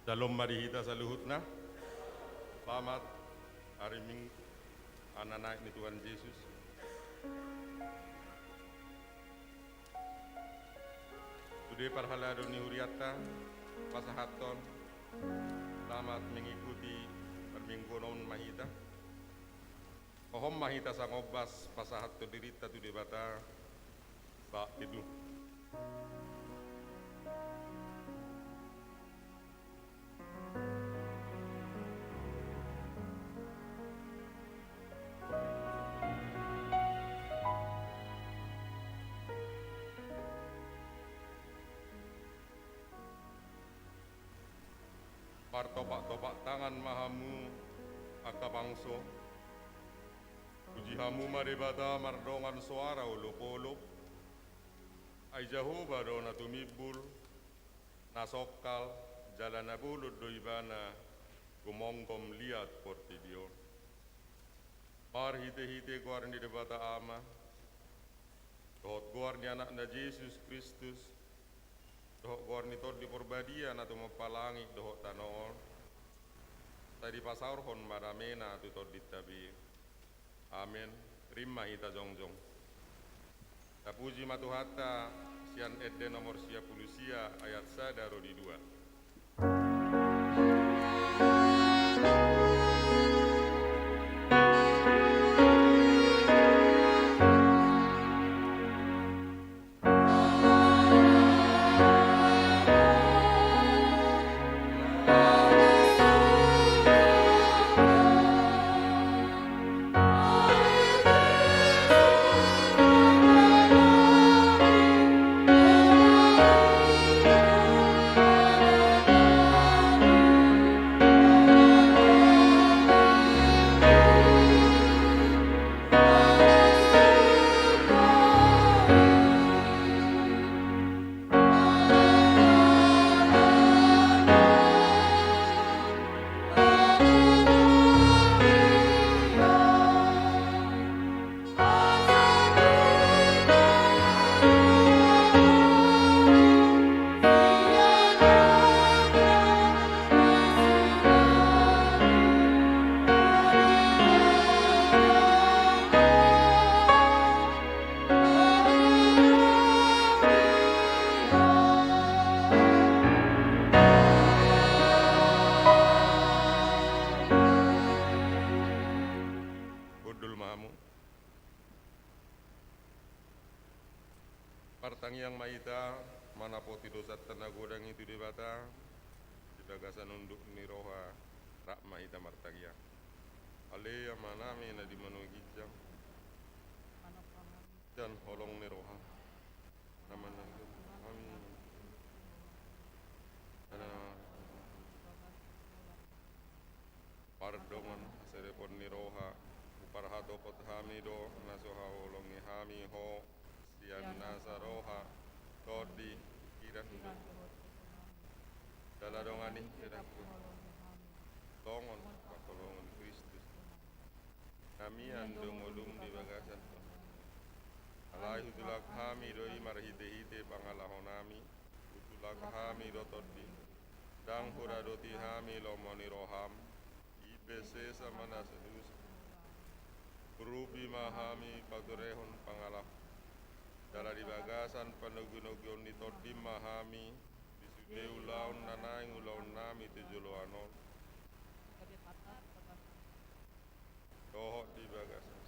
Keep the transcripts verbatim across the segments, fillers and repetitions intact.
Syalom ma di hita saluhutna. Selamat hari Minggu, Anak Naik ni Tuhan Yesus. Sude parhalado ni hurianta, pasahathon selamat mengikuti parmingguon on ma hita. Hohom ma hita sangombas pasahathon dirinta tu Debata. Sahat itu. Martopak-topak tangan ma hamu angka bangso. Puji hamu ma Debata mardongan soara olop-olop. Ai Jahowa do na tumimbul, na songkal, jala na bolon do Ibana gomgom liat portibi on. Marhite-hite goar ni Debata Ama, dohot goar ni Anakna Jesus Kristus, dohot goar ni Tondi Porbadia na tumompa langit dohot tano on, sai dipasaorhon ma damena tu tondinta be. Amen. Rap ma hita jongjong. Tapuji ma Tuhanta sian Ende nomor sia pulu sia ayat sada ro di dua. Hundul ma hamu. Martangiang ma hita, manapoti dosanta na godang i tu Debata, di bagasan unduk ni roha, rap ma hita martangiang. Ale Amanami na di banua ginjang, sian holong ni roham, na manangihon hami, na mardongan haserepon ni roha, huparhatopot hami do na so haholongi hami Ho, sian nasa roha, tondi, pikiran dohot jala dongan i, songon pangholongan Kristus. Hami andong olum di bagasan Tuhan. Alai hutulak hami do i marhite-hite pangalahonami, hutulak hami do Tondi. Ndang huradoti hami lomo ni roham, i pe sesa ma nasa dos. Urupi ma hami paturehon pangalaho. Jala di bagasan panogunoguon ni Tondim ma hami, di sude ulaon na naeng ulaonnami tu joloan on. Dohot di bagasan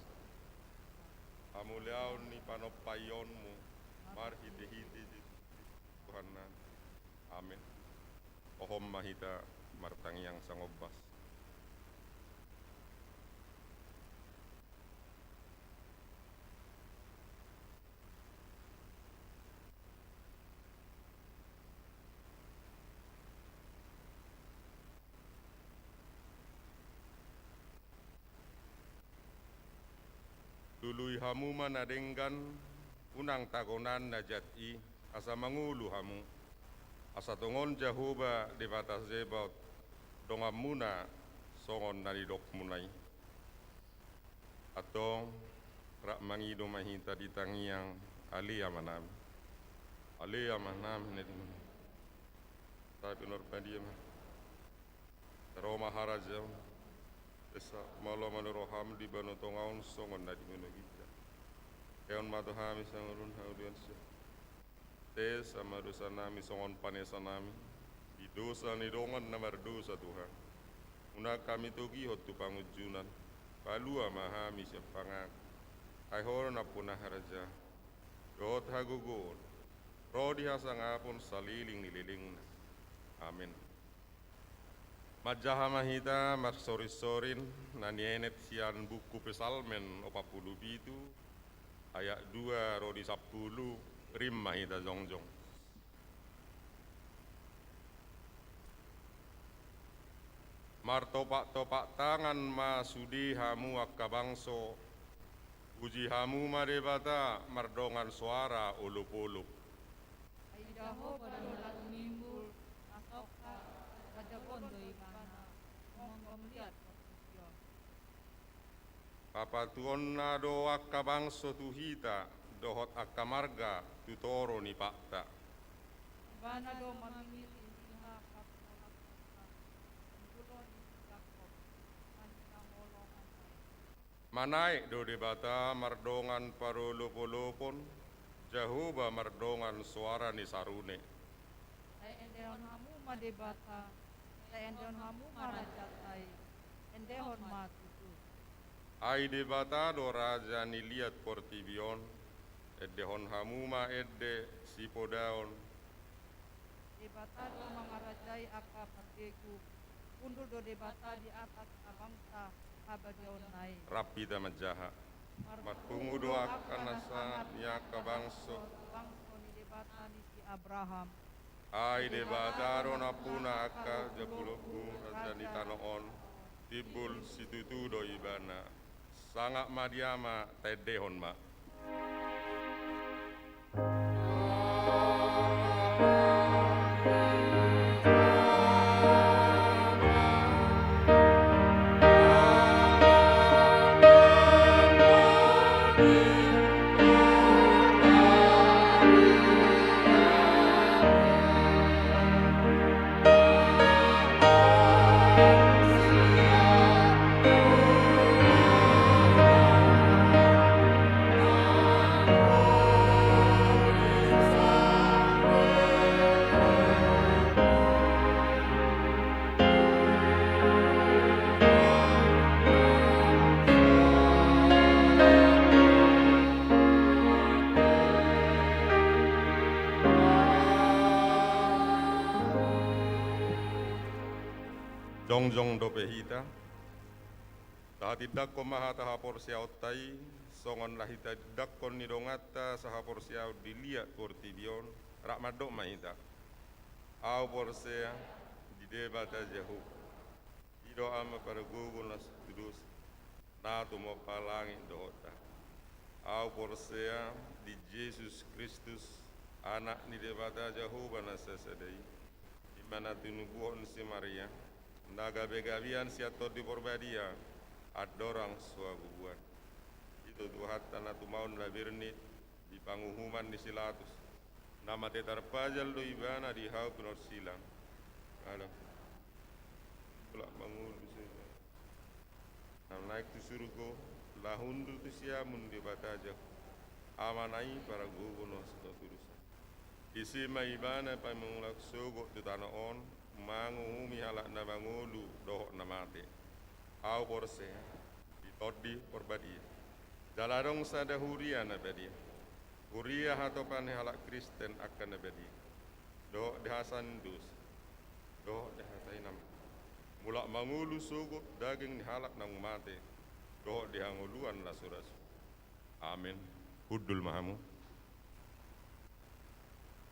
hamuliaon ni panompaionmu marhite-hite Jesus Kristus Tuhannami. Amen. Hohom ma hita martangiang sangombas. Lului hamu ma na denggan, unang tagonan na jat i, asa mangolu hamu. Asa tongon Jahowa Debata Zebaot donganmuna songon na nidokmuna i. Antong, rap mangido ma hita di tangiang Ale Amanami. Ale Amanami na di banua. Tapi nor padia ma. Ro ma harajaon, esa malo ma ni roham di banua tonga on songon na di banua ginjang. Eo ma tu hami sangulun haulian si. Esa ma dosa nami songon panesa nami di dosa ni dongan na mardosa tu hami. Unang hami togihon tu pangunjunan, palua ma hami sian pangago. Ai ho do nampuna harajaon dohot hagogoon, ro di hasangapon saleleng ni lelengna. Amen. Manjaha ma hita marsorinsorin na nienet sian buku Psalmen opat pulu pitu, ayat dua ro di sampulu, rap ma hita jongjong. Martopaktopak tangan ma sude hamu angka bangso, puji hamu ma Debata mardongan soara olopolop. Ai Jahowa do na tinimbul, na songkap, na jabolon do Ibana, gomgom liat portibi on. Papatuonna do angka bangso tu hita, dohot angka marga tu toru ni patta. Ibana do mamillit hita, papungu ni hita, sian jolo ni si Jakkob, na hinaholonganna i. Manaek do Debata mardongan parolopolopon, Jahowa mardongan soara ni sarune. Sai endehon hamu ma Debata, sai endehon hamu ma rajanta i, endehon ma tutu. Ai Debata do raja ni liat portibi on, endehon hamu ma ende sipodaon. Debata do mangarajai angka parbegu, hundul do Debata di atas abangsa habadiaonna i. Rap hita manjaha. Marpungu do angka na sangap ni angka bangso, bangso ni Debata ni si Abraham. Ai Debata do nampuna angka jabu lombu raja ni tano on, timbul situtu do Ibana. Sangap ma di Ama, taendehon ma. Jongjong dope hita. Tahatindangkon ma hata haporseaonta i, songon na hita tindangkon ni donganta sahaporseaon di liat portibi on, rap mandok ma hita. Ahu porsea di Debata Jahowa. I do Ama pargogo na so tudos, na tumompa langit dohot dalan. Ahu porsea di Jesus Kristus, Anak ni Debata Jahowa na sasada i. I ma na tinubuhon si Maria, na gabegabean sian Tondi Porbadia, andorang so habubuhan. I do Tuhanta na tumaon na bernit di panguhuman ni si Latus, na mate tarpajal do Ibana di hau pinorsilang. Alam. Mulak mangolu sesa. Na naek tu surgo, laho hundul tu siamun Debata Jahowa, Amana i pargogo na so tudos. Disi ma Ibana pamangulak sogot tu tano on, manguhumi halak na mangolu dohot na mate. Ahu porsea di Tondi Porbadia. Jala adong sada huria na badia. Huria hatopan ni halak Kristen angka na badia. Dohot di hasesaan ni dosa. Dohot di hasesaan ni amanami. Mulak mangolu sogot daging ni halak naung mate. Dohot di hangoluan na so ra suhi. Amen. Hundul ma hamu.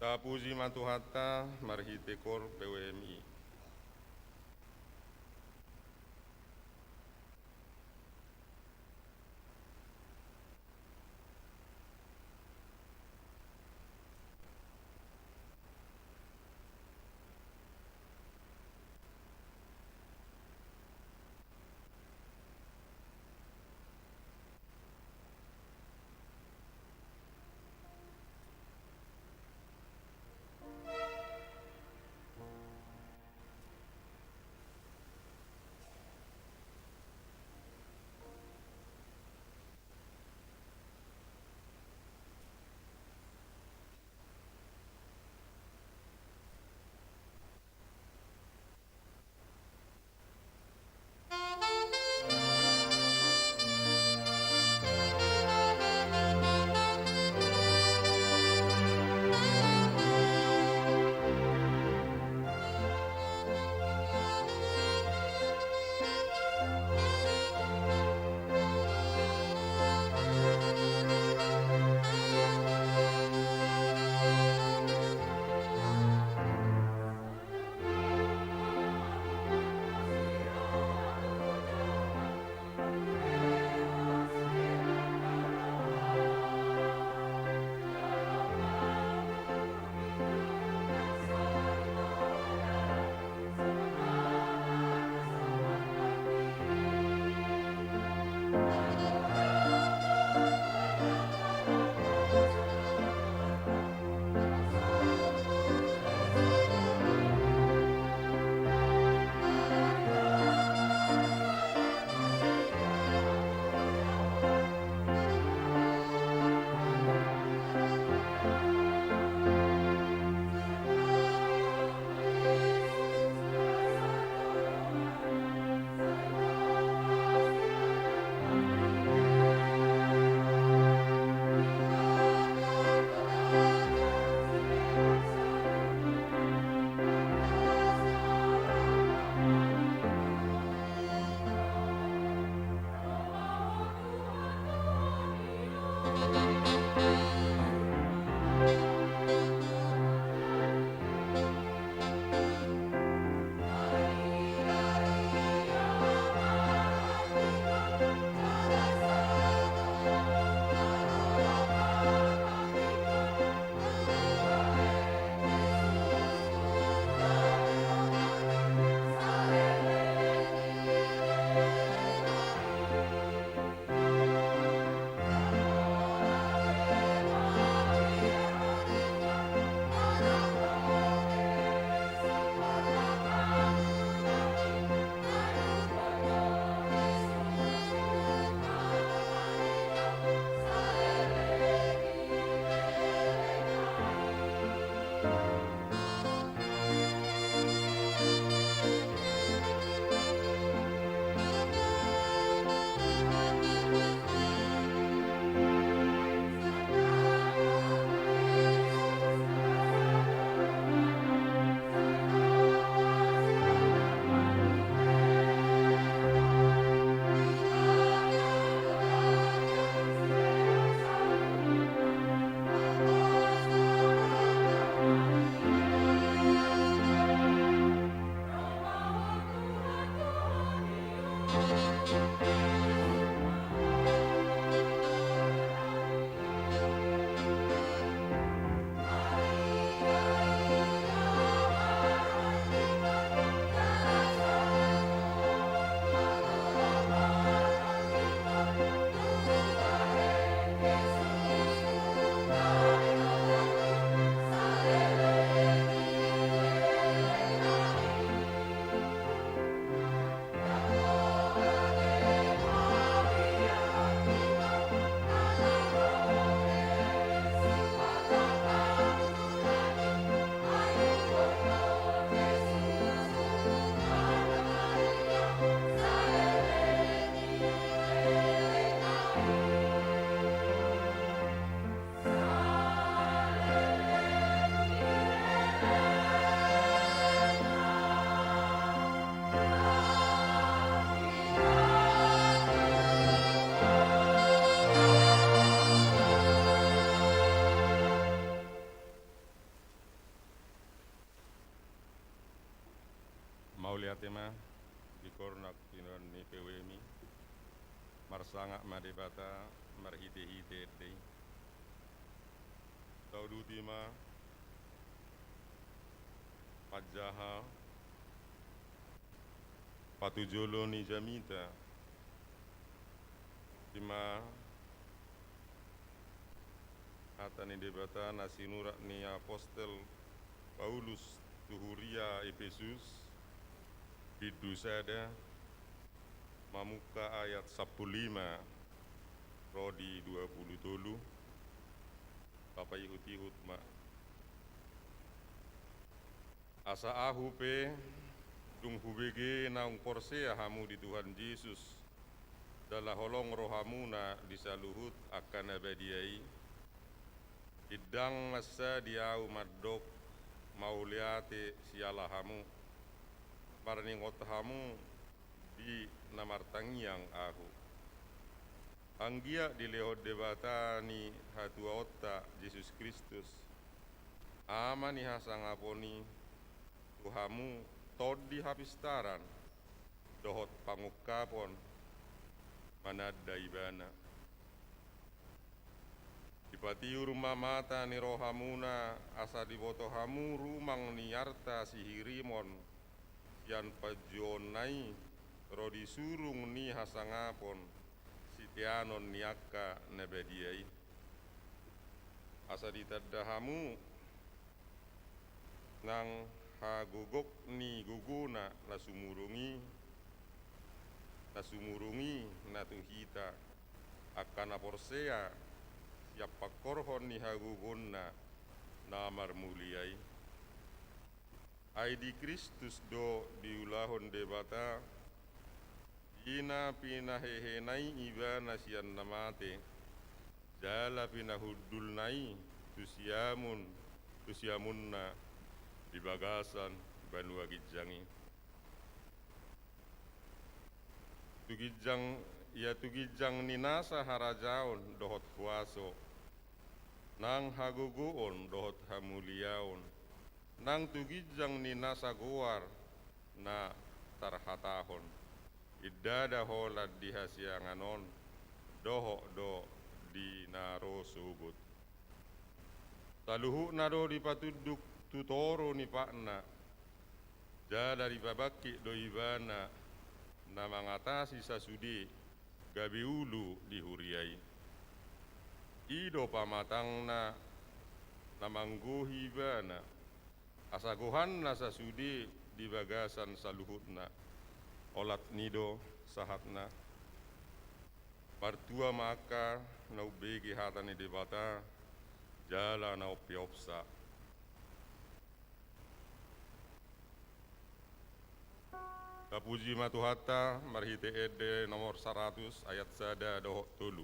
Tapuji ma Tuhanta marhite koor P W M I. Mauliate ma di horna pinangidoan ni P W M i. Marsangap ma Debata marhitehite ende i. Tauduti ma manjaha patujolo ni jamita. I ma hata ni Debata na sinurat ni apostel Paulus tu huria Epesus, bindu sada, mamungka ayat sampulu lima ro di dua pulu tolu. Tapaihutihut ma. Asa ahu pe, dung hubege naung porsea hamu di Tuhan Jesus, jala holong rohamuna di saluhut angka na badia i, indang mansai ahu mandok mauliate siala hamu, marningot hamu di na martangiang ahu. Anggiat dilehon Debata ni hatuaonta Jesus Kristus, Ama ni hasangapon i, tu hamu tondi hapistaran dohot pangungkapon mananda Ibana. Dipatiur ma mata ni rohamuna, asa diboto hamu rumang ni arta sihirimon sian panjouonna i, ro di surung ni hasangapon siteanon ni angka na badia i. Asa ditanda hamu nang hagogok ni gogona na sumurung i, na sumurung i na tu hita, angka na porsea sian pangkorhon ni hagogoonna na marmulia i. Ai di Kristus do diulahon Debata, di na pinahehena i Ibana sian na mate, jala pinahundulna i tu siamun, tu siamunna di bagasan banua ginjang i. Tu ginjang, ia tu ginjang ni nasa harajaon dohot huaso, nang hagogoon dohot hamuliaon, nang tu ginjang ni nasa goar na tarhatahon, indada holan di hasiangan on, dohot do di na ro sogot. Saluhutna do dipatunduk tu toru ni patna, jala dipabangkit do Ibana na mangatasi sasude gabe ulu di huria i. I do pamatangna na manggohi Ibana, asa gohanna sasude di bagasan saluhutna. Olat ni do sahatna. Martua ma angka na umbege hata ni Debata, jala na umpeopsa. Tapuji ma Tuhanta marhite ende nomor saratus ayat sada dohot tolu.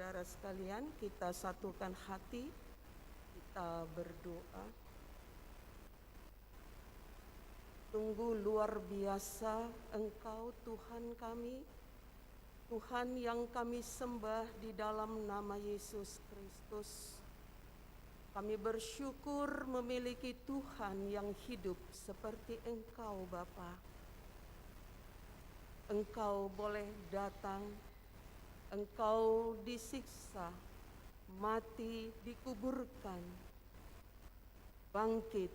Saudara sekalian, kita satukan hati, kita berdoa. Sungguh luar biasa Engkau, Tuhan kami, Tuhan yang kami sembah di dalam nama Yesus Kristus. Kami bersyukur memiliki Tuhan yang hidup seperti Engkau, Bapa. Engkau boleh datang, Engkau disiksa, mati, dikuburkan, bangkit,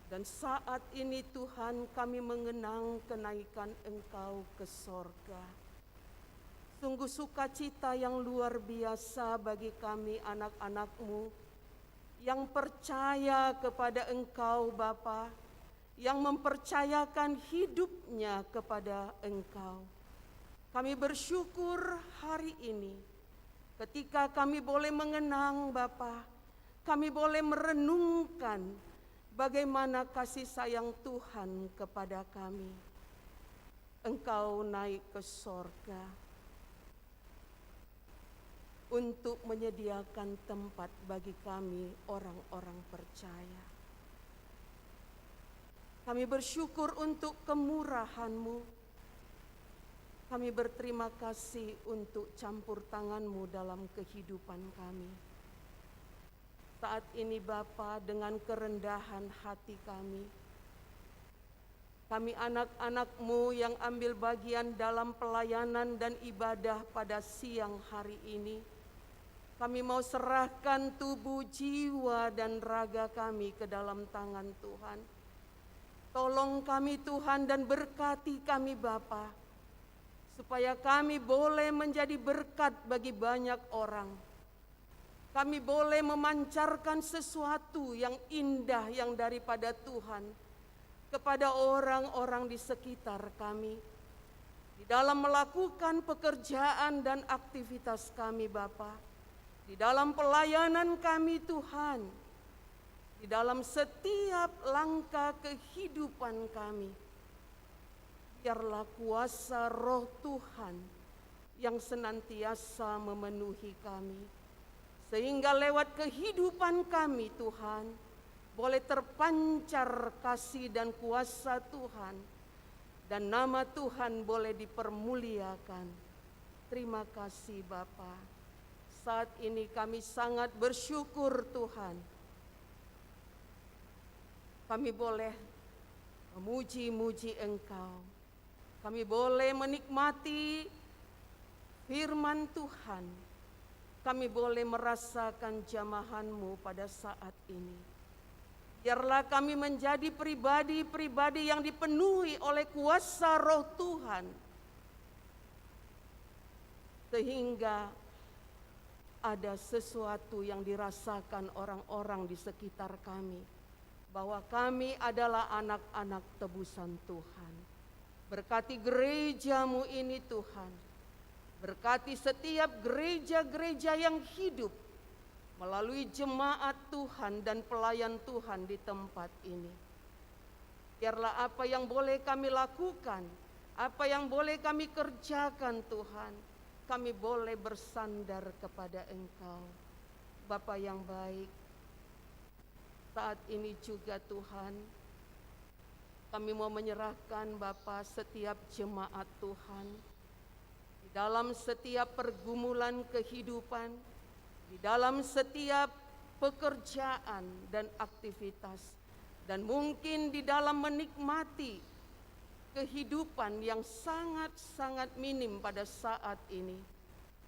dan saat ini, Tuhan, kami mengenang kenaikan Engkau ke sorga. Sungguh sukacita yang luar biasa bagi kami, anak-anak-Mu, yang percaya kepada Engkau, Bapa, yang mempercayakan hidupnya kepada Engkau. Kami bersyukur hari ini, ketika kami boleh mengenang, Bapa, kami boleh merenungkan bagaimana kasih sayang Tuhan kepada kami. Engkau naik ke sorga untuk menyediakan tempat bagi kami, orang-orang percaya. Kami bersyukur untuk kemurahan-Mu. Kami berterima kasih untuk campur tangan-Mu dalam kehidupan kami. Saat ini, Bapa, dengan kerendahan hati kami, kami, anak-anak-Mu yang ambil bagian dalam pelayanan dan ibadah pada siang hari ini, kami mau serahkan tubuh, jiwa, dan raga kami ke dalam tangan Tuhan. Tolong kami, Tuhan, dan berkati kami, Bapa, supaya kami boleh menjadi berkat bagi banyak orang. Kami boleh memancarkan sesuatu yang indah yang daripada Tuhan kepada orang-orang di sekitar kami, di dalam melakukan pekerjaan dan aktivitas kami, Bapa, di dalam pelayanan kami, Tuhan, di dalam setiap langkah kehidupan kami. Biarlah kuasa Roh Tuhan yang senantiasa memenuhi kami, sehingga lewat kehidupan kami, Tuhan, boleh terpancar kasih dan kuasa Tuhan, dan nama Tuhan boleh dipermuliakan. Terima kasih, Bapa. Saat ini kami sangat bersyukur, Tuhan. Kami boleh memuji-muji Engkau. Kami boleh menikmati firman Tuhan. Kami boleh merasakan jamahan-Mu pada saat ini. Biarlah kami menjadi pribadi-pribadi yang dipenuhi oleh kuasa Roh Tuhan, sehingga ada sesuatu yang dirasakan orang-orang di sekitar kami, bahwa kami adalah anak-anak tebusan Tuhan. Berkati gereja-Mu ini, Tuhan. Berkati setiap gereja-gereja yang hidup melalui jemaat Tuhan dan pelayan Tuhan di tempat ini. Biarlah apa yang boleh kami lakukan, apa yang boleh kami kerjakan, Tuhan, kami boleh bersandar kepada Engkau. Bapa yang baik, saat ini juga, Tuhan, kami mau menyerahkan, Bapa, setiap jemaat, Tuhan, di dalam setiap pergumulan kehidupan, di dalam setiap pekerjaan dan aktivitas, dan mungkin di dalam menikmati kehidupan yang sangat-sangat minim pada saat ini.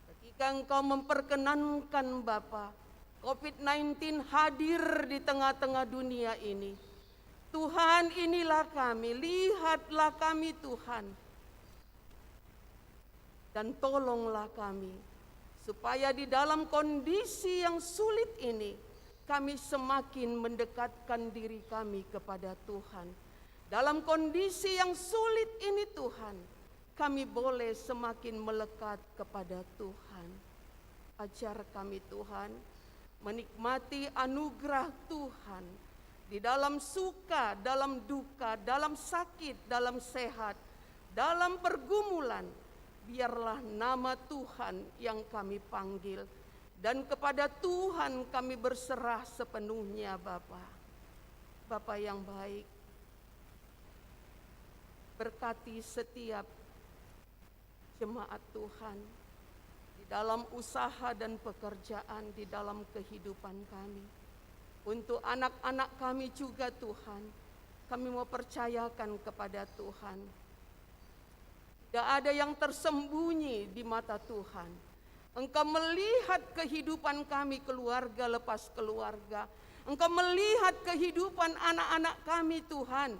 Ketika Engkau memperkenankan, Bapa, covid sembilan belas hadir di tengah-tengah dunia ini, Tuhan, inilah kami, lihatlah kami, Tuhan. Dan tolonglah kami, supaya di dalam kondisi yang sulit ini, kami semakin mendekatkan diri kami kepada Tuhan. Dalam kondisi yang sulit ini, Tuhan, kami boleh semakin melekat kepada Tuhan. Ajar kami, Tuhan, menikmati anugerah Tuhan di dalam suka, dalam duka, dalam sakit, dalam sehat, dalam pergumulan, Biarlah nama Tuhan yang kami panggil, dan kepada Tuhan kami berserah sepenuhnya, Bapa. Bapa yang baik, berkati setiap jemaat Tuhan di dalam usaha dan pekerjaan, di dalam kehidupan kami. Untuk anak-anak kami juga, Tuhan, kami mau percayakan kepada Tuhan. Tidak ada yang tersembunyi di mata Tuhan. Engkau melihat kehidupan kami, keluarga lepas keluarga. Engkau melihat kehidupan anak-anak kami, Tuhan.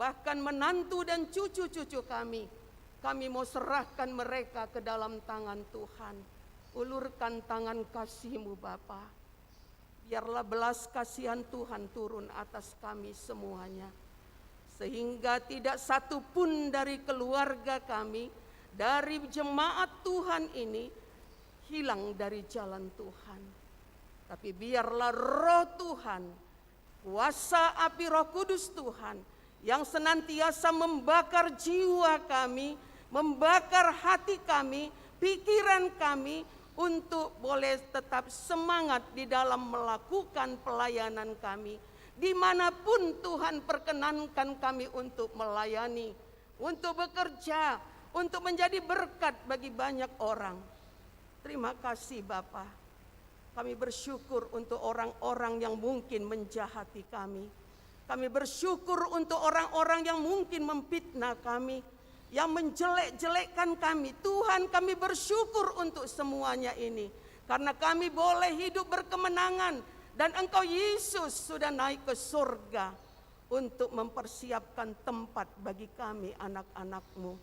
Bahkan menantu dan cucu-cucu kami. Kami mau serahkan mereka ke dalam tangan Tuhan. Ulurkan tangan kasih-Mu, Bapa. Biarlah belas kasihan Tuhan turun atas kami semuanya, sehingga tidak satu pun dari keluarga kami, dari jemaat Tuhan ini, hilang dari jalan Tuhan. Tapi biarlah Roh Tuhan, kuasa api Roh Kudus Tuhan, yang senantiasa membakar jiwa kami, membakar hati kami, pikiran kami, untuk boleh tetap semangat di dalam melakukan pelayanan kami. Di mana pun Tuhan perkenankan kami untuk melayani, untuk bekerja, untuk menjadi berkat bagi banyak orang. Terima kasih, Bapa. Kami bersyukur untuk orang-orang yang mungkin menjahati kami. Kami bersyukur untuk orang-orang yang mungkin memfitnah kami, yang menjelek-jelekkan kami. Tuhan, kami bersyukur untuk semuanya ini. Karena kami boleh hidup berkemenangan. Dan Engkau, Yesus, sudah naik ke surga untuk mempersiapkan tempat bagi kami, anak-anak-Mu.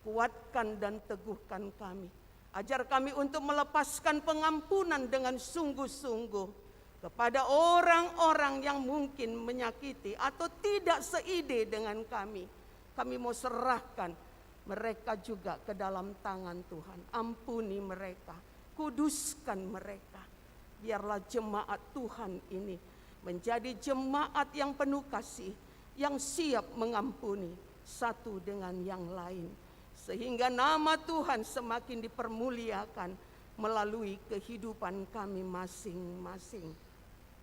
Kuatkan dan teguhkan kami. Ajar kami untuk melepaskan pengampunan dengan sungguh-sungguh kepada orang-orang yang mungkin menyakiti atau tidak seide dengan kami. Kami mau serahkan mereka juga ke dalam tangan Tuhan. Ampuni mereka, kuduskan mereka. Biarlah jemaat Tuhan ini menjadi jemaat yang penuh kasih, yang siap mengampuni satu dengan yang lain. Sehingga nama Tuhan semakin dipermuliakan melalui kehidupan kami masing-masing.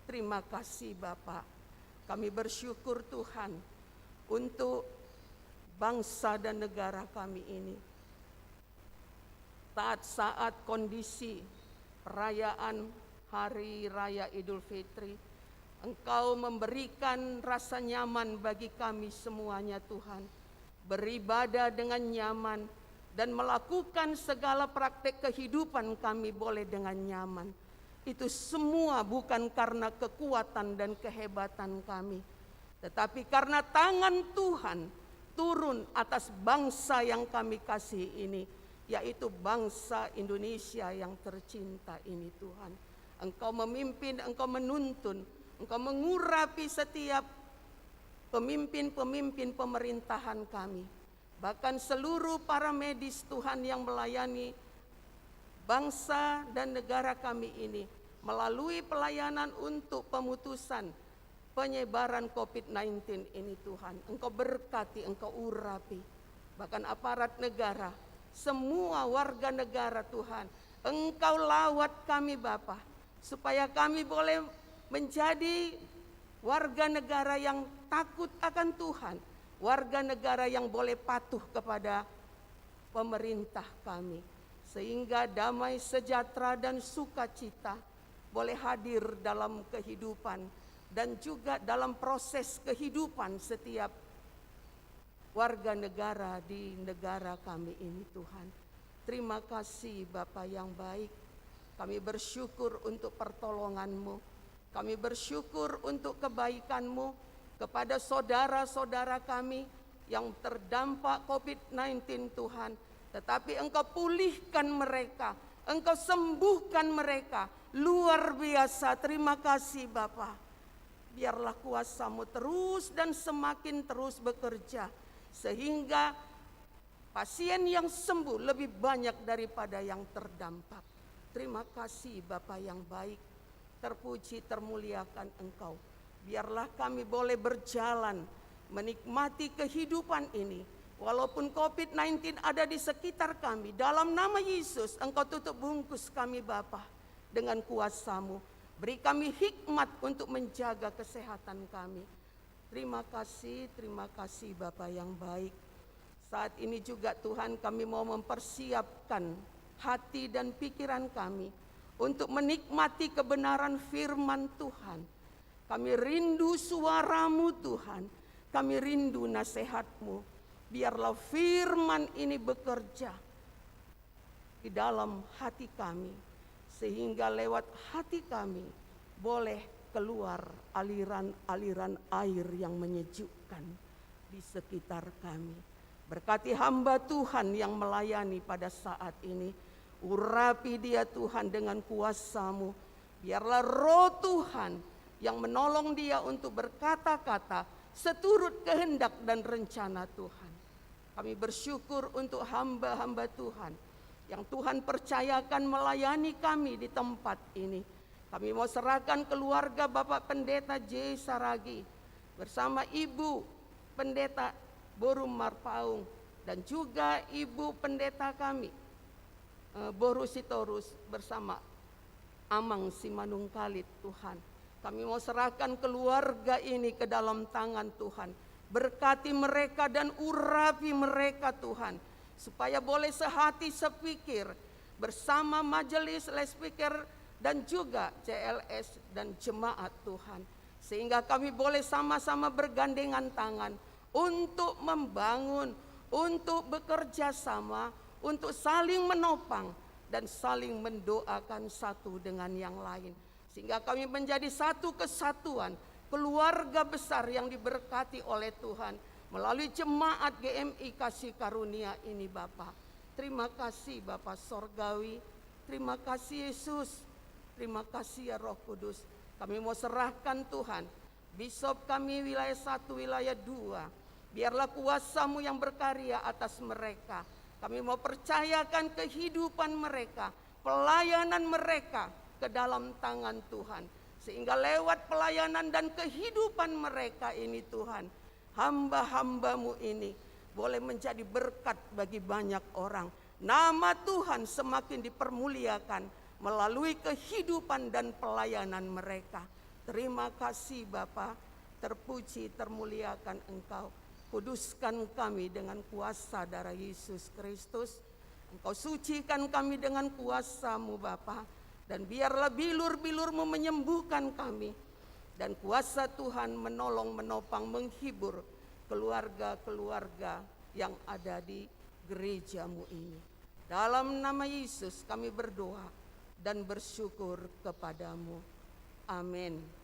Terima kasih, Bapa. Kami bersyukur, Tuhan, untuk bangsa dan negara kami ini. Saat-saat kondisi perayaan Hari Raya Idul Fitri, Engkau memberikan rasa nyaman bagi kami semuanya, Tuhan. Beribadah dengan nyaman dan melakukan segala praktek kehidupan kami boleh dengan nyaman. Itu semua bukan karena kekuatan dan kehebatan kami, tetapi karena tangan Tuhan turun atas bangsa yang kami kasihi ini, yaitu bangsa Indonesia yang tercinta ini, Tuhan. Engkau memimpin, Engkau menuntun, Engkau mengurapi setiap pemimpin-pemimpin pemerintahan kami. Bahkan seluruh para medis, Tuhan, yang melayani bangsa dan negara kami ini melalui pelayanan untuk pemutusan penyebaran covid sembilan belas ini, Tuhan. Engkau berkati, Engkau urapi. Bahkan aparat negara, semua warga negara, Tuhan. Engkau lawat kami, Bapa, supaya kami boleh menjadi warga negara yang takut akan Tuhan, warga negara yang boleh patuh kepada pemerintah kami, sehingga damai sejahtera dan sukacita boleh hadir dalam kehidupan dan juga dalam proses kehidupan setiap warga negara di negara kami ini, Tuhan. Terima kasih, Bapa yang baik. Kami bersyukur untuk pertolongan-Mu. Kami bersyukur untuk kebaikan-Mu kepada saudara-saudara kami yang terdampak covid sembilan belas, Tuhan. Tetapi Engkau pulihkan mereka, Engkau sembuhkan mereka. Luar biasa, terima kasih, Bapa. Biarlah kuasa-Mu terus dan semakin terus bekerja, sehingga pasien yang sembuh lebih banyak daripada yang terdampak. Terima kasih, Bapa yang baik. Terpuji, termuliakan Engkau. Biarlah kami boleh berjalan, menikmati kehidupan ini Walaupun covid sembilan belas ada di sekitar kami, dalam nama Yesus, Engkau tutup bungkus kami, Bapa, dengan kuasa-Mu. Beri kami hikmat untuk menjaga kesehatan kami. Terima kasih, terima kasih, Bapa yang baik. Saat ini juga, Tuhan, kami mau mempersiapkan hati dan pikiran kami untuk menikmati kebenaran firman Tuhan. Kami rindu suara-Mu, Tuhan. Kami rindu nasihat-Mu. Biarlah firman ini bekerja di dalam hati kami, sehingga lewat hati kami boleh keluar aliran-aliran air yang menyejukkan di sekitar kami. Berkati hamba Tuhan yang melayani pada saat ini. Urapi dia, Tuhan, dengan kuasa-Mu. Biarlah Roh Tuhan yang menolong dia untuk berkata-kata seturut kehendak dan rencana Tuhan. Kami bersyukur untuk hamba-hamba Tuhan yang Tuhan percayakan melayani kami di tempat ini. Kami mau serahkan keluarga Bapak Pendeta J Saragi bersama Ibu Pendeta Boru Marpaung dan juga Ibu Pendeta kami, eh, Boru Sitorus bersama Amang Simanungkalit, Tuhan. Kami mau serahkan keluarga ini ke dalam tangan Tuhan. Berkati mereka dan urapi mereka, Tuhan, supaya boleh sehati sepikir bersama majelis loudspeaker dan juga C L S dan jemaat, Tuhan. Sehingga kami boleh sama-sama bergandengan tangan untuk membangun, untuk bekerja sama, untuk saling menopang dan saling mendoakan satu dengan yang lain. Sehingga kami menjadi satu kesatuan, keluarga besar yang diberkati oleh Tuhan melalui jemaat G M I Kasih Karunia ini, Bapa. Terima kasih, Bapa Sorgawi. Terima kasih, Yesus. Terima kasih, ya Roh Kudus. Kami mau serahkan, Tuhan, Bishop kami wilayah satu, wilayah dua. Biarlah kuasa-Mu yang berkarya atas mereka. Kami mau percayakan kehidupan mereka, pelayanan mereka ke dalam tangan Tuhan. Sehingga lewat pelayanan dan kehidupan mereka ini, Tuhan, hamba-hamba-Mu ini boleh menjadi berkat bagi banyak orang. Nama Tuhan semakin dipermuliakan melalui kehidupan dan pelayanan mereka. Terima kasih, Bapa. Terpuji, termuliakan Engkau. Kuduskan kami dengan kuasa darah Yesus Kristus. Engkau sucikan kami dengan kuasa-Mu, Bapa. Dan biarlah bilur-bilur-Mu menyembuhkan kami. Dan kuasa Tuhan menolong, menopang, menghibur keluarga-keluarga yang ada di gereja-Mu ini. Dalam nama Yesus kami berdoa dan bersyukur kepada-Mu. Amin.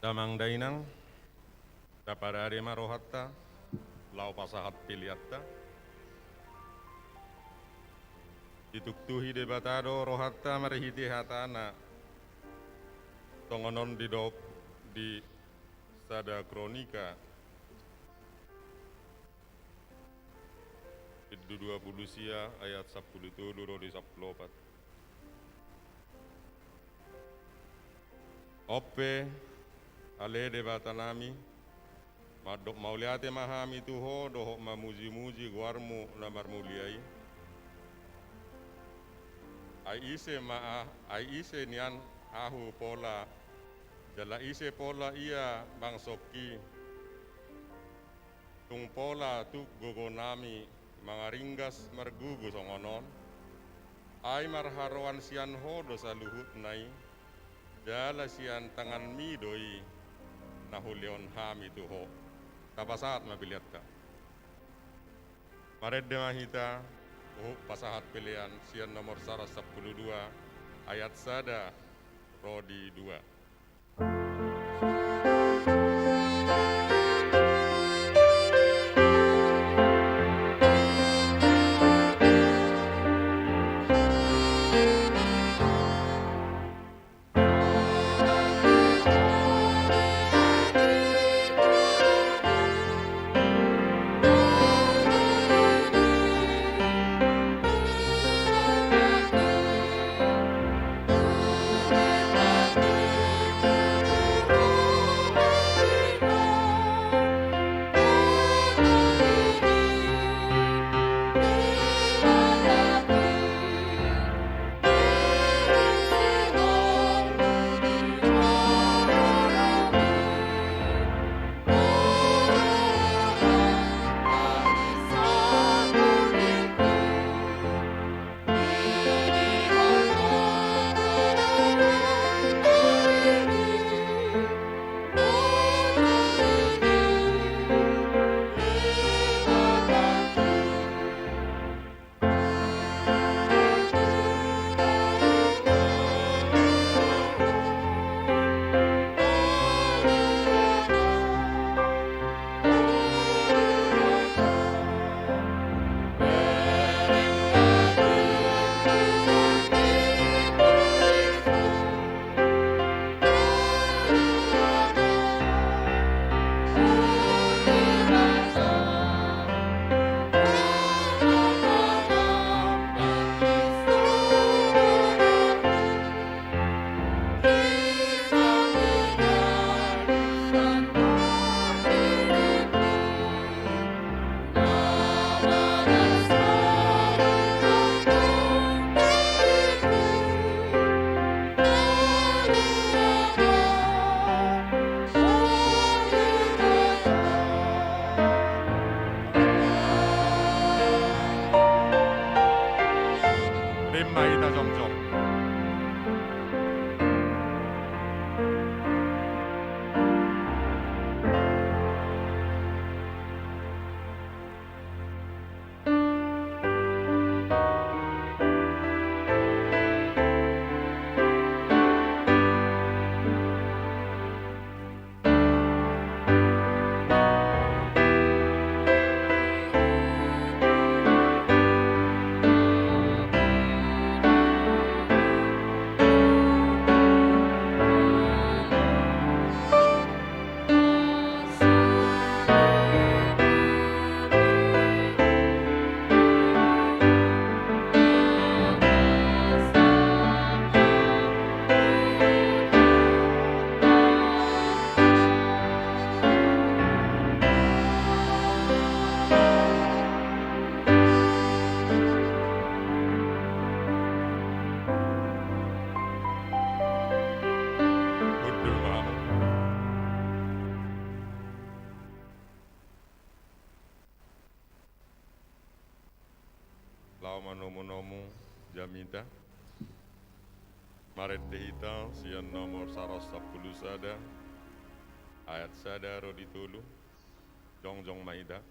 Damang dainang, taparade ma rohanta, laho pasahat peleanta. Dituktuhi Debata do rohanta marhite hataNa. Songon on didok di Sada Kronika, bindu dua pulu sia, ayat sampulu tolu ro di sampulu opat. On pe, ale Debatanami, mandok mauliate ma hami tu Ho dohot mamujimuji goarMu na marmulia i. Ai ise ma a-, ai ise nian ahu pola, jala ise pola ia bangsongki? Tung pola tuk gogonami mangaringgas margugu songon on. Ai marharoan sian Ho do saluhutna i, jala sian tanganMi do i na hulehon hami tu Ho. Tapasahat ma peleanta. Marende ma hita, huhut pasahat pelean sian nomor saratus sampulu dua, ayat sada ro di dua. Hundul ma hamu. Laho manomu-nomu jamita. Marende hita sian nomor saratus sampulu sada, ayat sada ro di tolu. Jongjong ma hita.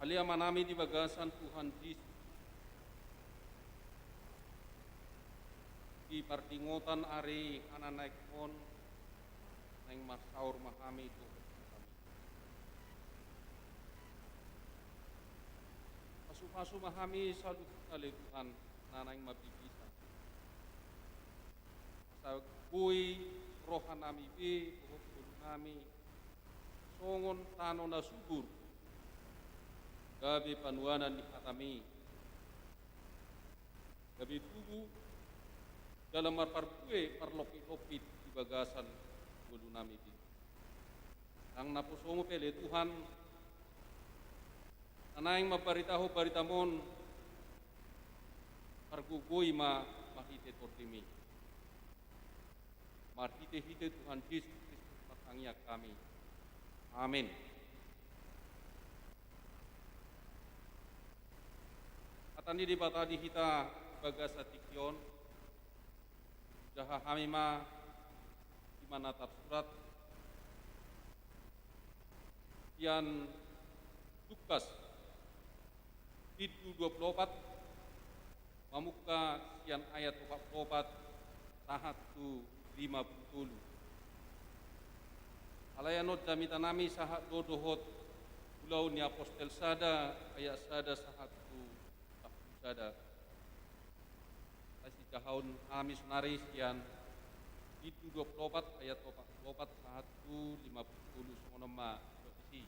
Ale Amanami di bagasan Tuhan Jesus, di pardingotan ari hananaek on, naeng marsaor ma hami tu hami. Pasu-pasu ma hami saluhutna ale Tuhan, na naeng mambibisa. Asa boi rohanami be dohot ngolunami songon tano na subur, gabe panuanan ni hatami, gabe tubu jala marparbue marlompit-lompit di bagasan ngolunami be. Ndang naposomu pe ale Tuhan, na naeng mambaritahon baritam on, pargogoi ma marhite Tondimi. Marhite-hite Tuhan Jesus Kristus martangiang hami. Amen. Hata ni Debata di hita di bagasan tingki on, jaha hami ma di na tarsurat sian Lukas, bindu dua pulu opat, mamungka sian ayat opat pulu opat sahat tu lima pulu tolu. Alai annon jamitanami sahat do dohot Ulaon ni Apostel sada, ayat sada sahat tu sampulu sada. Ai sijahaon hami sonari sian Pintu dua pulu opat ayat opat pulu opat sahat tu lima pulu tolu, songon on ma didok disi.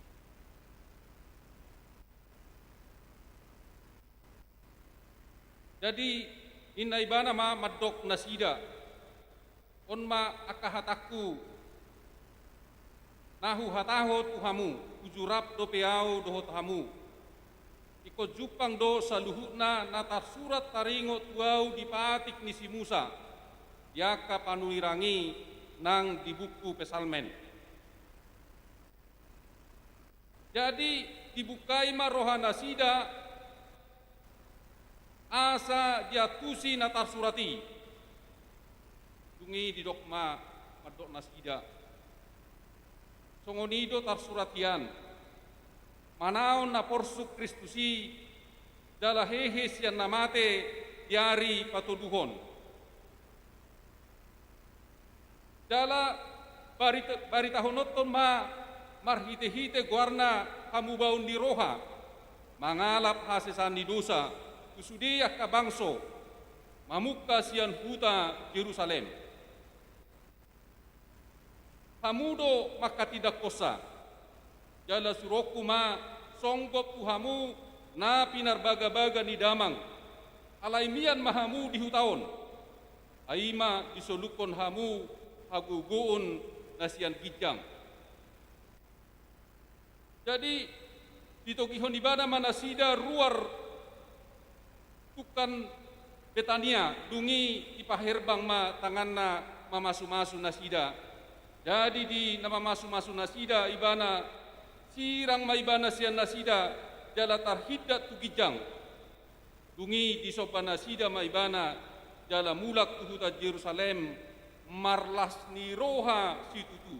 Jadi, ninna ibana ma mandok nasida: On ma angka hatangku, na huhatahon tu hamu, uju rap dope ahu dohot hamu. Ingkon jumpang do saluhutna na tarsurat taringot tu ahu di patik ni si Musa, di angka panunirang i nang di buku Psalmen. Jadi, dibuka i ma rohanasida asa diantusi na tarsurat i. Dung i didok ma mandok nasida: Songon i do tarsurat hian: Manaon na porsuk Kristus i, jala hehe sian na mate di ari patoduhon. Jala barit-, baritahononhon ma marhitehite goarna hamubaon ni roha, mangalap hasesaan ni dosa tu sude angka bangso, mamungka sian huta Jerusalem. Hamu do mangkatindangkonsa, jala suruonku ma songgop tu hamu na pinarbagabaga ni damang, alai mian ma hamu di huta on. Ai ma disolukkon hamu hagogoon na sian ginjang. Jadi, ditogihon ibana ma nasida ruar tungkan Betania, dung i dipaherbang ma tanganna mamasumasu nasida. Jadi, di na mamasumasu nasida ibana, sirang ma ibana sian nasida, jala tarhindat tu ginjang. Dung i disomba nasida ma ibana, jala mulak tu huta Jerusalem, marlas ni roha situtu.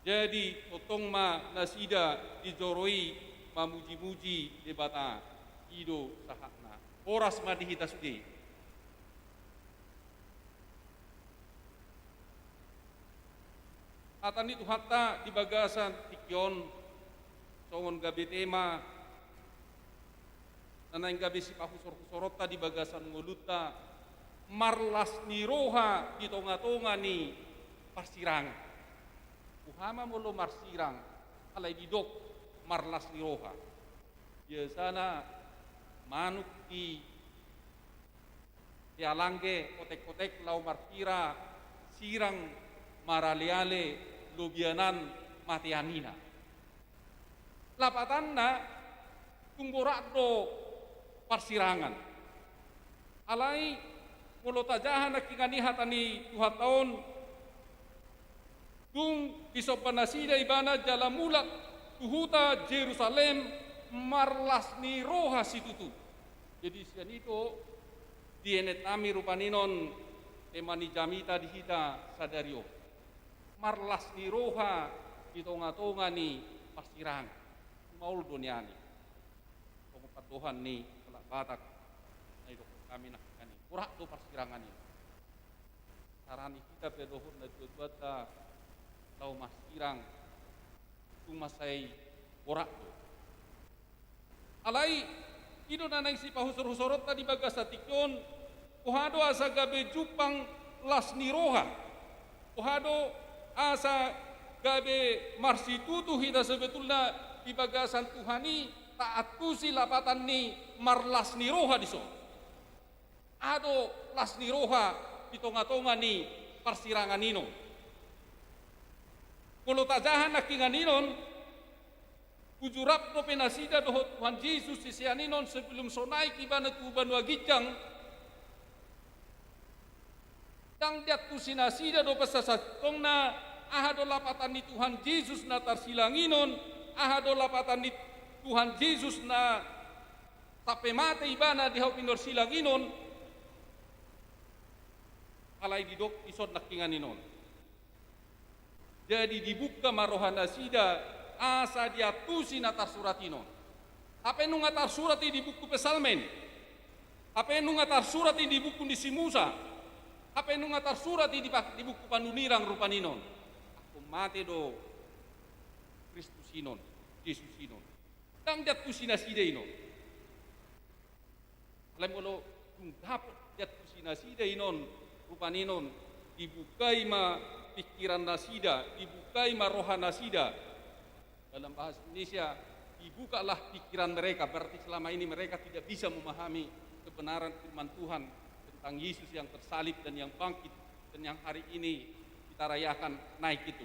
Jadi, tongtong ma nasida di joro i mamujimuji Debata. I do sahatna. Horas ma di hita sude. Hata ni Tuhanta di bagasan tingki on, songon gabe tema na naeng gabe sipahusorhusoronta di bagasan ngolunta, marlas ni roha di tongatonga ni parsirangan. Boha ma molo marsirang, alai didok marlas ni roha? Biasana manuk di Sialangge, kotekkotek laho marpira, sirang maraleale, lobianan mate anina. Lapatanna, tung borat do parsirangan. Alai, molo tajaha nangkiningan i hata ni Tuhanta on, dung disomba nasida ibana jala mulak tu huta Jerusalem, marlas ni roha situtu. Jadi sian i do dienet nami rupani on tema ni jamita di hita sadari on. Marlas ni roha di tongatonga ni parsirangan. Maol do nian i. Songon pandohan ni halak Batak na didok hami nangkiningan i. Borat do parsirangan i. Sara ni hita pe dohot natuatuanta laho marsirang, tung mansai borat do. Alai, i do na naeng sipahusorhusoronta di bagasan tingki on, boha do asa gabe jumpang las ni roha? Boha do asa gabe marsitutu hita sebetulna di bagasan Tuhan i, taantusi lapatan ni marlas ni roha dison? Aha do las ni roha di tongatonga ni parsirangan i on? Molo tajaha nangkiningan i on, uju rap dope nasida dohot Tuhan Jesus sisean i on sebelum so naik ibana tu banua ginjang, ndang diantusi nasida dope sasintongna aha do lapatan ni Tuhan Jesus na tarsilang i on, aha do lapatan ni Tuhan Jesus na sampe mate ibana di hau pinarsilang i on, alai didok dison nangkiningan i on. Jadi dibuka ma roha nasida asa diantusi na tarsurat i on. Hape nunga tarsurat i di buku Psalmen. Hape nunga tarsurat i di buku ni si Musa. Hape nunga tarsurat i di pa-, di buku Panunirang rupani on. Angkon mate do sinon, Jesus inon. Ndang diantusi nasida inon. Alai molo dung dapot diantusi nasida inon, rupani inon, dibukai ma pikiran nasida, dibukai ma roha nasida. Dalam bahasa Indonesia, dibukalah pikiran mereka, berarti selama ini mereka tidak bisa memahami kebenaran firman Tuhan tentang Yesus yang tersalib dan yang bangkit, dan yang hari ini kita rayakan naik itu.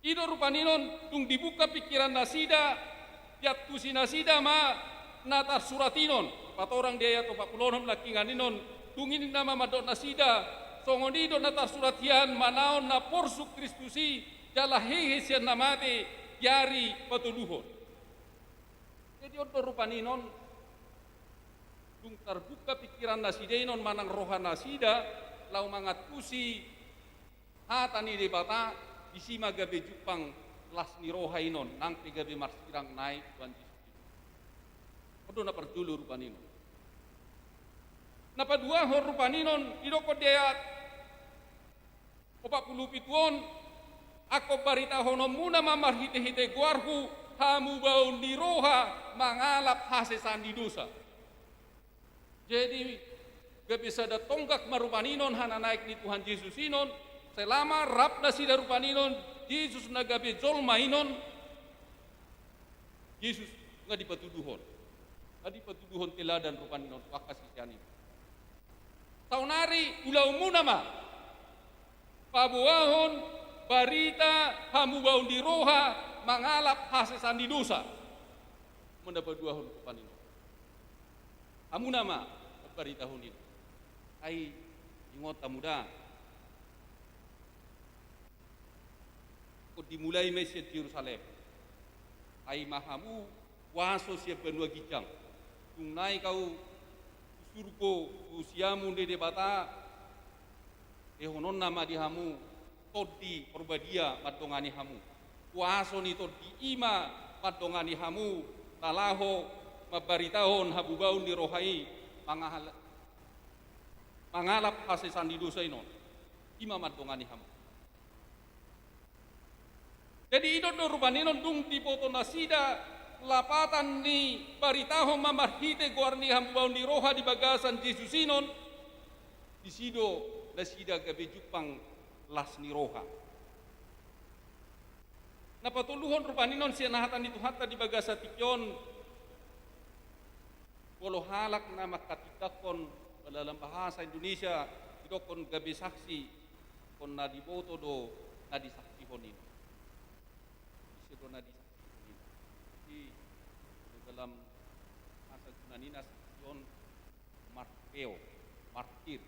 I do rupani inon, dung dibuka pikiran nasida, diantusi nasida ma na tarsurat inon. Patorang di ayat opat pulu onom nangkiningan inon, dung i ninna ma mandok nasida, songon i do na tarsurat hian, manaon na porsuk Kristus i, jala hehe sian na mate, di ari patoluhon. Jadi on do rupani inon, dung tarbuka pikiran nasida inon manang roha nasida, laho mangantusi hata ni Debata, disi ma gabe jumpang las ni roha inon, nang pe gabe marsirang naik Tuhan Jesus. On do na parjolo rupani inon. Na paduahon rupani inon, didokkon di ayat opat pulu pitu on, angkon baritahononmuna ma marhitehite goarhu, hamubaon ni roha mangalap hasesaan ni dosa. Jadi, gabe sada tonggak ma rupani inon hananaek ni Tuhan Jesus inon, selama rap nasida rupani inon, Jesus na gabe jolma inon, Jesus nga dipatuduhon. Nga dipatuduhon teladan rupani inon tu angka sisean i. Saonari ulaonmuna ma paboahon barita hamubaon ni roha mangalap hasesaan ni dosa. Muna paduahon rupani inon. Hamuna ma mambaritahon i. Ai ingot hamu da. Ingkon dimulai ma i sian Jerusalem. Ai ma hamu huaso sian banua ginjang. Dung naek ahu tu surgo tu siamun ni Debata, lehononna ma di hamu Tondi Porbadia mandongani hamu. Huaso ni Tondi i ma mandongani hamu na laho mambaritahon hamubaon ni roha i mangahal-, mangalap hasesaan ni dosa inon. I ma mandongani hamu. Jadi i do rupani inon dung diboto nasida lapatan ni baritahon ma marhite goar ni hamubaon ni roha di bagasan Jesus inon, disi do nasida gabe jumpang las ni roha. Na patoluhon rupani inon sian hata ni Tuhanta di bagasan tingki on, molo halak na mangkatindangkon, dalam bahasa Indonesia didokkon gabe saksi, ingkon na diboto do na disaksihon i. Ise do na disaksihon i? Jadi, dalam bahasa Yunani na saksi on martyreo, martir.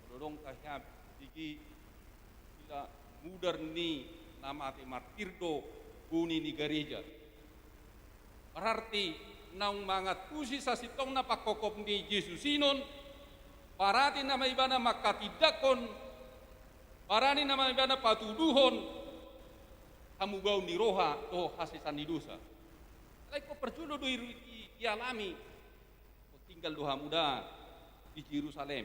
Molo adong tahe, disi istilah mudar ni na mate martir do boni ni gareja. Berarti naung mangantusi sasintongna pangkophop ni Jesus inon, barani nama ibana mangkatindangkon, barani nama ibana patuduhon hamubaon ni roha dohot hasesaan ni dosa. Alai ingkon parjolo do i, i, dialami. Tinggal do hamu da di Jerusalem.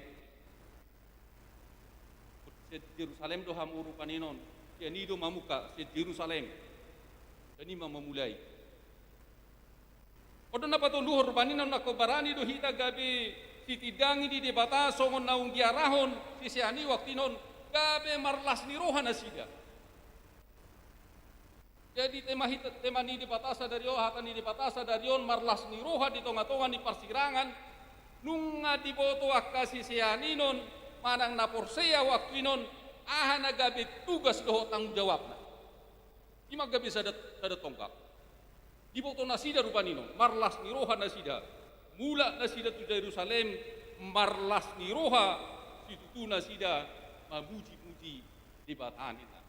Sian Jerusalem do hamu rupani inon. Sian i do mamungka, sian Jerusalem. Sian i ma mamulai. On do na patoluhon rupani inon, angkon barani do hita gabe sitindangi ni Debata songon naung diarahon sisean i waktu inon, gabe marlas ni roha nasida. Jadi tema hita, tema ni Debata sadari on, hata ni Debata sadari on, marlas ni roha di tonga-tonga ni parsirangan, nunga diboto angka sisean inon manang na porsea waktu inon, aha na gabe tugas dohot tanggung jawabna. I ma gabe sada, sada tonggak. Diboto nasida rupani inon, marlas ni roha nasida. Mulak nasida tu Jerusalem, marlas ni roha, situtu nasida mamuji-muji Debata ninna.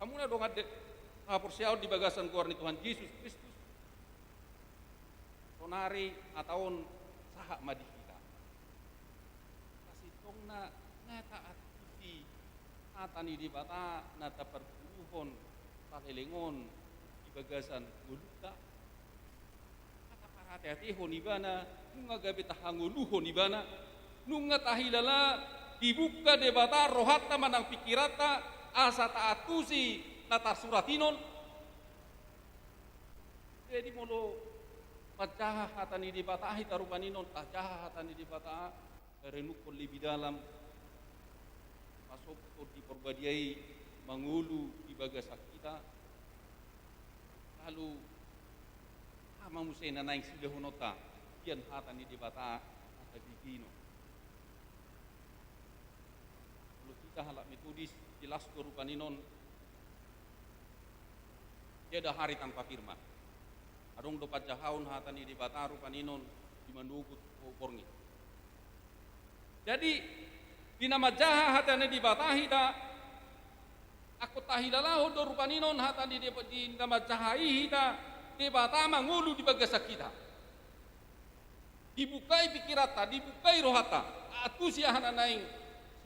Hamu na dongan de-, haporseaon di bagasan goar ni Tuhan Jesus Kristus. Sonari hata on sahat ma di hita. Sasintongna nga taantusi hata ni Debata na taparguruhon saleleng on di bagasan ngolunta. Nga taparate-atehon ibana, nunga gabe tahangoluhon ibana, nunga tahilala dibuka Debata rohanta manang pingkiranta, asa taantusi na tarsurat i non. Jadi molo manjaha hata ni Debata hita rupani non, tajaha hata ni Debata, renungkon lebih dalam, pasombu Tondi Porbadia i mangolu di bagasan hita, lalu aha ma muse na naeng siulahononta sian hata ni Debata, hata bege i non. Molo hita halak Metodis, jelas do rupani non, tiada hari tanpa firman. Adong do panjahaon hata ni Debata rupani non di manogot borngin. Jadi, di na manjaha hata ni Debata hita, angkon tahilalahon do rupani non hata ni Deba-, di na manjaha i hita, Debata mangolu di bagasan hita. Dibukai pikiranta, dibukai rohanta, taantusi aha na naeng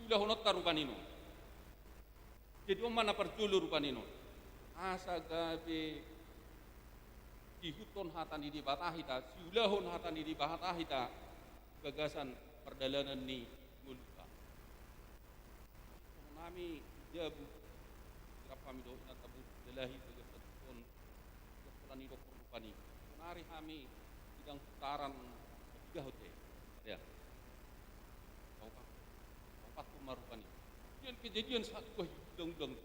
siulahononta rupani non. Jadi on ma na parjolo rupani non. Asa gabe siihuthon hata ni Debata hita, siulahon hata ni Debata hita, bagasan pardalanan ni ngolunta. Songon hami jabu, rap hami dohot inanta boru Dalahi, bagasan on, holan didok rupani. Sonari hami di dang putaran tiga hote. Ya. Paopat, paopat ma rupani. Sian Kejadian sahat tu Undang-undang.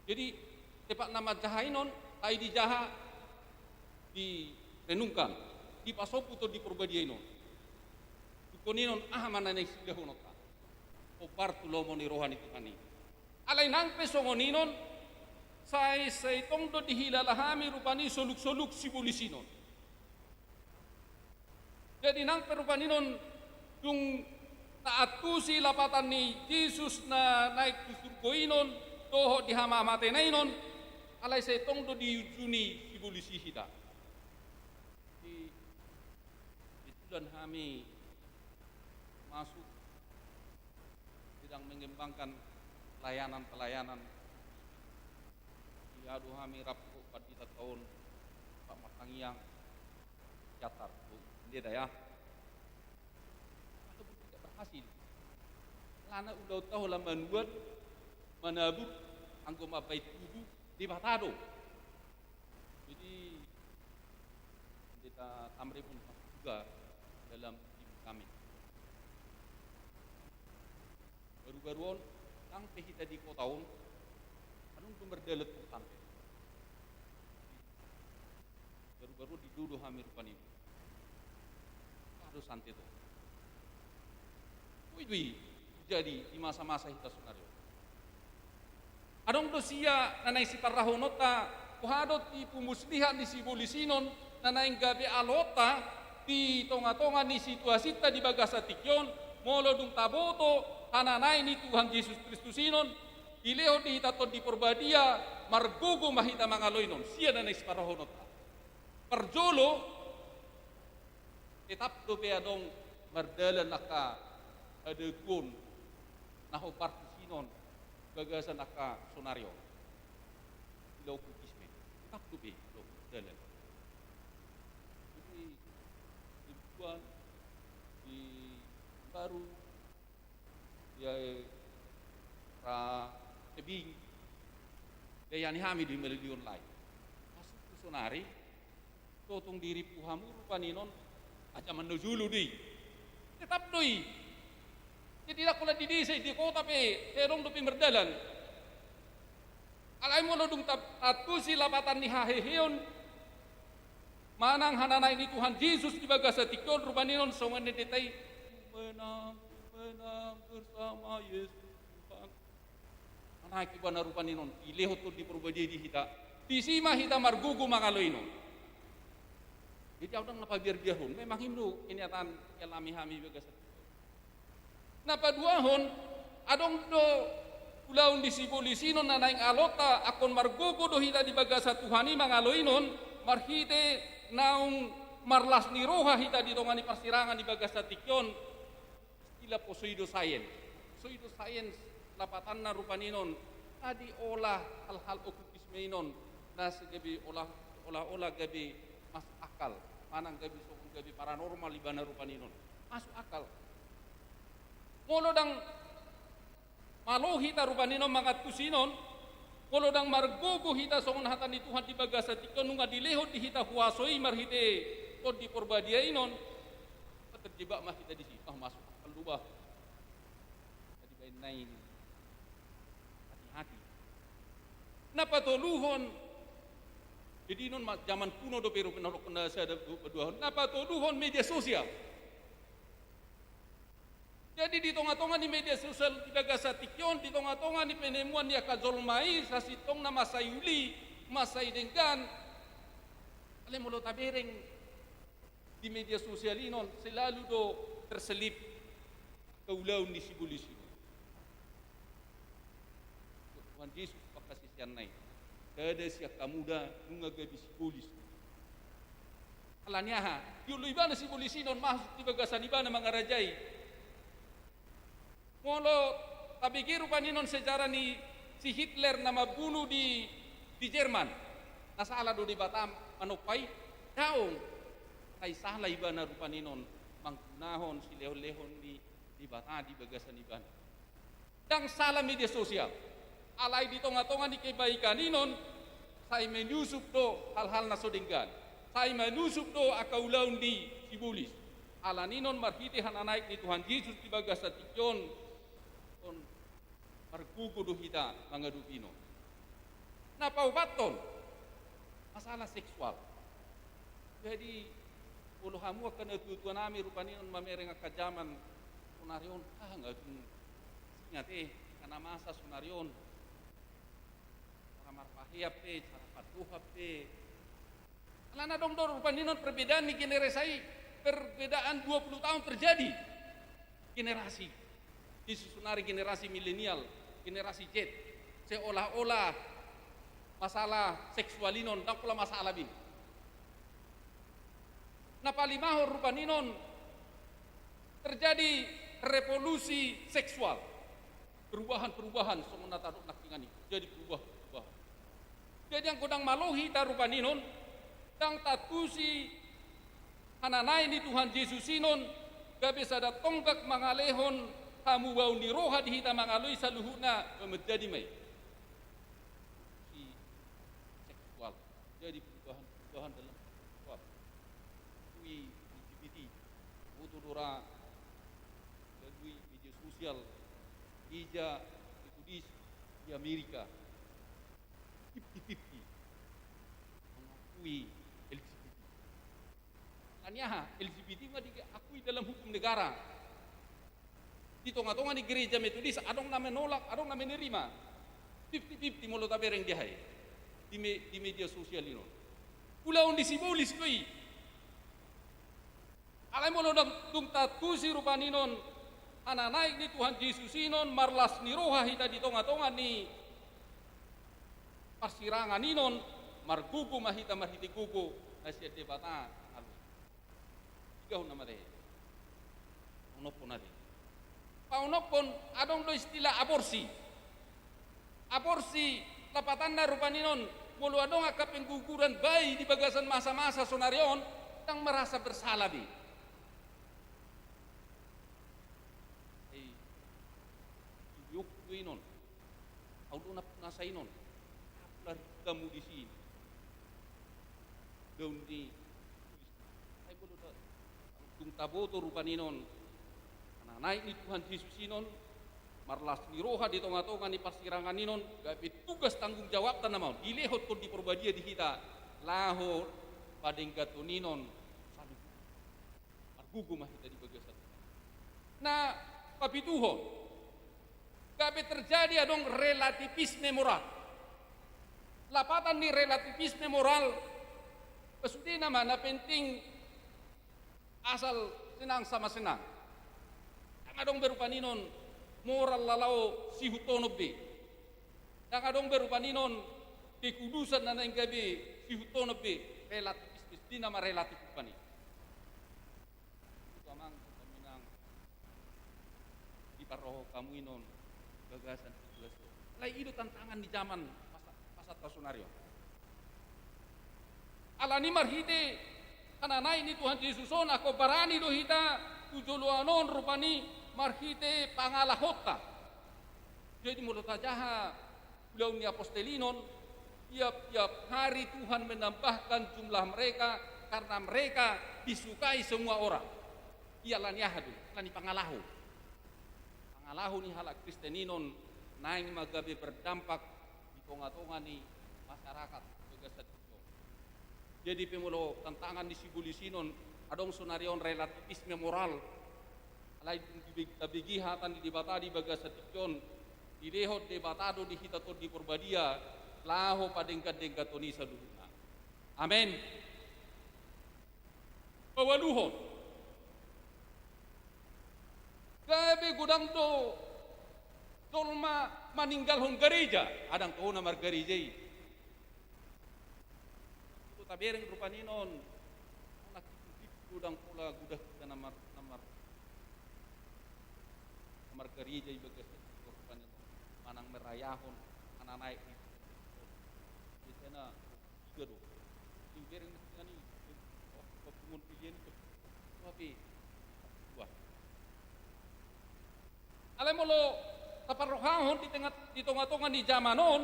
Jadi, tepat na manjaha i non, ai dijaha, direnungkan, dipasombu Tondi Porbadia i non. Dungkon i non, aha ma na naeng siulahononta. Hombar tu lomo ni roha ni Tuhan i. Alai nang pe songon i non, sai, sai tong do dihilala hami rupani soluk-soluk sibolis i non. Jadi nang pe rupani non dung taantusi lapatan ni Jesus na naek tu surgo i non, dohot di hamamatena i non, alai sai tong do diujuni sibolis i hita. Di, di tulan hami masuk sedang mengembangkan pelayanan-pelayanan. Diadu hami rap dohot pandita taon, Pak Martangiang, Jatar, Bu, pendeta ya. Walaupun tidak berhasil, alana ulaonta holan manuan, manabur, anggo mambahen tubu, Debata do. Jadi, Pendeta Tamrin pun masuk juga dalam tim kami. Baru-baru on, nang pe hita di kota on, adong do mardalan tong sampe. Baru-baru on didodo hami rupani. Aha do sante tong. Ui, ui, jadi di masa-masa hita sonari on. Adong do sia na naeng siparrahononta, boha do tipu muslihat ni sibolis i non, na naeng gabe alonta di tonga-tonga ni situasinta di bagasan tingki on, molo dung taboto hananaek ni Tuhan Jesus Kristus i non, dilehon di hita Tondi Porbadia, margogo ma hita mangalo i non, sia na naeng siparrahononta. Parjolo, tetap dope adong mardalan angka hadaguon na hombar tusi non, bagasan angka sonari on. Di laho okultisme, tetap dope adong mardalan. Jadi, di Buan, di Baru, ia, eh, ra tebing. Dilayani hami do i melalui online. Masuk tu sonari, totong dirimpu hamu rupani non, anjaman na jolo do i. Tetap do i. Jadi ndang holan di desa i, di kota pe, sai adong dope mardalan. Alai molo dung ta-, taantusi lapatan ni haheheon, manang hananaek ni Tuhan Jesus di bagasan tingki on, rupani non songon na nidok i, ku menang, ku menang bersama Yesus Tuhan. Hananaek ibana rupani non, dilehon Tondi Porbadia di hita. Disi ma hita margogo mangalo i non. Jadi ahu ndang na pabiar-biarhon, memang i do kenyataan dialami hami di bagasan tingki on. Na paduahon, adong do ulaon di sibolis i non na naeng alonta, angkon margogo do hita di bagasan Tuhan i mangalo i non, marhite naung marlas ni roha hita di tonga ni parsirangan di bagasan tingki on, istilah pseudo science. Pseudo science lapatanna rupani non, na diolah hal-hal okultisme i non, na so gabe olah, olah-olah gabe masuk akal, manang gabe songon gabe paranormal ibana rupani non. Masuk akal. Molo ndang Malo hita rupani on mangantusi on, molo ndang margogo hita songon hata ni Tuhan di bagasan tingki on, nunga dilehon di hita huaso i marhite Tondi Porbadia i on, terjebak ma hita disi, ah, masuk akal do bah. Jadi baen nai hati-hati. Na patoluhon, jadi on ma, zaman kuno dope rupani on, na sada, dua, dua, na patoluhon media sosial. Jadi di tonga-tonga ni media sosial di bagasan tingki on, di tonga-tonga ni penemuan ni angka jolma i, sasintongna mansai uli, mansai denggan. Alai molo tabereng di media sosial i on, selalu do terselip angka ulaon ni sibolis i. Tuhan Jesus pangkasiseanna i. Ndada sian hamu da nunga gabe sibolis. Alani aha? Diolo ibana sibolis i on masuk di bagasan ibana mangarajai. Molo tabege rupani on sejarah ni si Hitler na mambunu di, di Jerman, na sala do Debata manompa i? Daong. Sai sala ibana rupani on manggunahon silehon-lehon ni Debata di bagasan ibana. Ndang sala media sosial. Alai di tonga-tonga ni kebaikan i on, sai menyusup do hal-hal na so denggan. Sai menyusup do angka ulaon ni sibolis. Alani on marhite hananaek ni Tuhan Jesus di bagasan tingki on, on margogo do hita mangadopi on. Na paopathon, masalah seksual. Jadi, molo hamu angka natua-tua nami rupani on mamereng angka zaman sonari on, ah, nga tung singa te, angka na masa sonari on. Cara marpahean pe, cara pandohan pe. Alana adong do rupani on perbedaan ni generasi i, perbedaan dua puluh tahun terjadi. Generasi. Di sonari generasi milenial, generasi Z. Seolah-olah masalah seksual i on ndang pola masalah be. Na palimahon rupani on terjadi revolusi seksual. Perubahan-perubahan, songon na tadok nangkiningan i. Jadi perubahan-perubahan. Jadi anggo ndang malo hita rupani on, ndang taantusi hananaek ni Tuhan Jesus i on, gabe sada tonggak mangalehon hamubaon ni roha di hita mangaloi saluhutna, menjadi ma i. Si seksual. Jadi perubahan-perubahan dalam seksual. Melalui L G B T. Boto do ra melalui media sosial. Gereja Metodis di Amerika. Fifty fifty. Mengakui L G B T. Alani aha? L G B T nga diakui dalam hukum negara. Di tonga-tonga ni gereja Metodis, adong na menolak, adong na menerima. Fifty fifty molo tabereng di aha i. Di me-, di media sosial i on. Ulaon ni sibolis do i. Alai molo ndang tung taantusi rupani on hananaek ni Tuhan Jesus i on, marlas ni roha hita di tonga-tonga ni parsirangan i on, margogo ma hita marhite gogo na sian Debata. Tigahon nama te. Onomhon ate. Paonomhon, adong do istilah aborsi. Aborsi, lapatanna rupani on, molo adong angka pengguguran bayi di bagasan masa-masa sonari on, ndang merasa bersalah be. Ai, iok do i on. Au do na punasa i on. Apalagi kamu di sini. Daun ni Ai, molo da, tung taboto rupani on hananaek ni Tuhan Jesus i on, marlas ni roha di tonga-tonga ni parsirangan i on, gabe tugas tanggung jawabta nama on, dilehon Tondi Porbadia di hita, laho padengganhon i on, saluhut. Margogo ma hita di bagasan. Na papituhon, gabe terjadi adong relativisme moral. Lapatan ni relativisme moral, pasudena ma na penting asal senang sama senang. Ndang adong be rupani on moral laho sihuthonon be. Ndang adong be rupani on kekudusan na naeng gabe sihuthonon be, relativisme, pasudena ma relatif rupani. Itu amang, kami nang diparrohahon hamu i on bagasan situasi. Alai i do tantangan ni zaman masa, masa ta sonari on. Alani marhite hananaek ni Tuhan Jesus on, angka barani do hita tu joloan on rupani marhite pangalahonta. Jadi molo tajaha ulaon ni apostel i non, tiap-tiap hari Tuhan menambahkan jumlah mereka karena mereka disukai semua orang. Ia alani aha do? Alani pangalaho. Pangalaho ni halak Kristen i non naeng ma gabe berdampak di tonga-tonga ni masyarakat bagasan tingki on. Jadi pe molo tantangan ni sibolis i non, adong sonari on relativisme moral. Alai dung dibe-, tabege hata ni Debata di bagasan tingki on, dilehon Debata do di hita Tondi Porbadia laho padenggan-dengganhon i saluhutna. Amen. Paualuhon. Gabe godang do jolma maninggalhon gareja, ndang toho na margareja i. Molo tabereng rupani non, anak itu godang pola godang hita na mar-, na mar-, na margareja i bagas rupani non, manang merayahon, manang naek di. Biasana tiga do. Sing bereng na sian i, waktu pembunuhan pilihan itu. Tapi, wah. Alai molo taparrohahon di tengah, di tonga-tonga ni jaman on,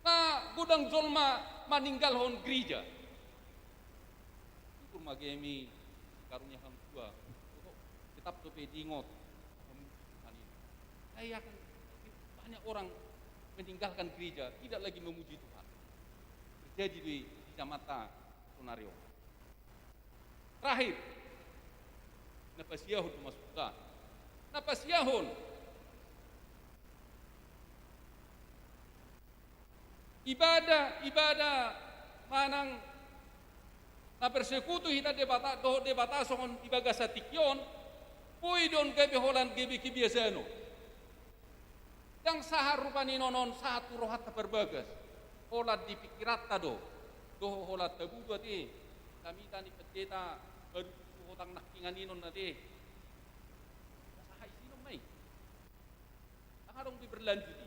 na godang jolma maninggalhon gereja. Syukur ma gabe hami karunia hangtua. Tetap dope diingot. Saya yakin banyak orang meninggalkan gereja, tidak lagi memuji Tuhan. Terjadi di, di jamanta sonari on. Terakhir, na pasiahon do masuk ta. Na pasiahon. Ibadah, ibadah manang na bersekutu hita Debata, dohot Debata songon di bagasan tingki on, boi do on gabe holan gabe kebiasaan on. Ndang sahat rupani non on sahat tu rohanta parbagas. Holan di pikiranta do. Dohot holan tabudu ate. Hami tani pendeta baru tu hotang nangkiningan i non ate. Sahat i sinon ma i. Ndang adong di berlanjut i.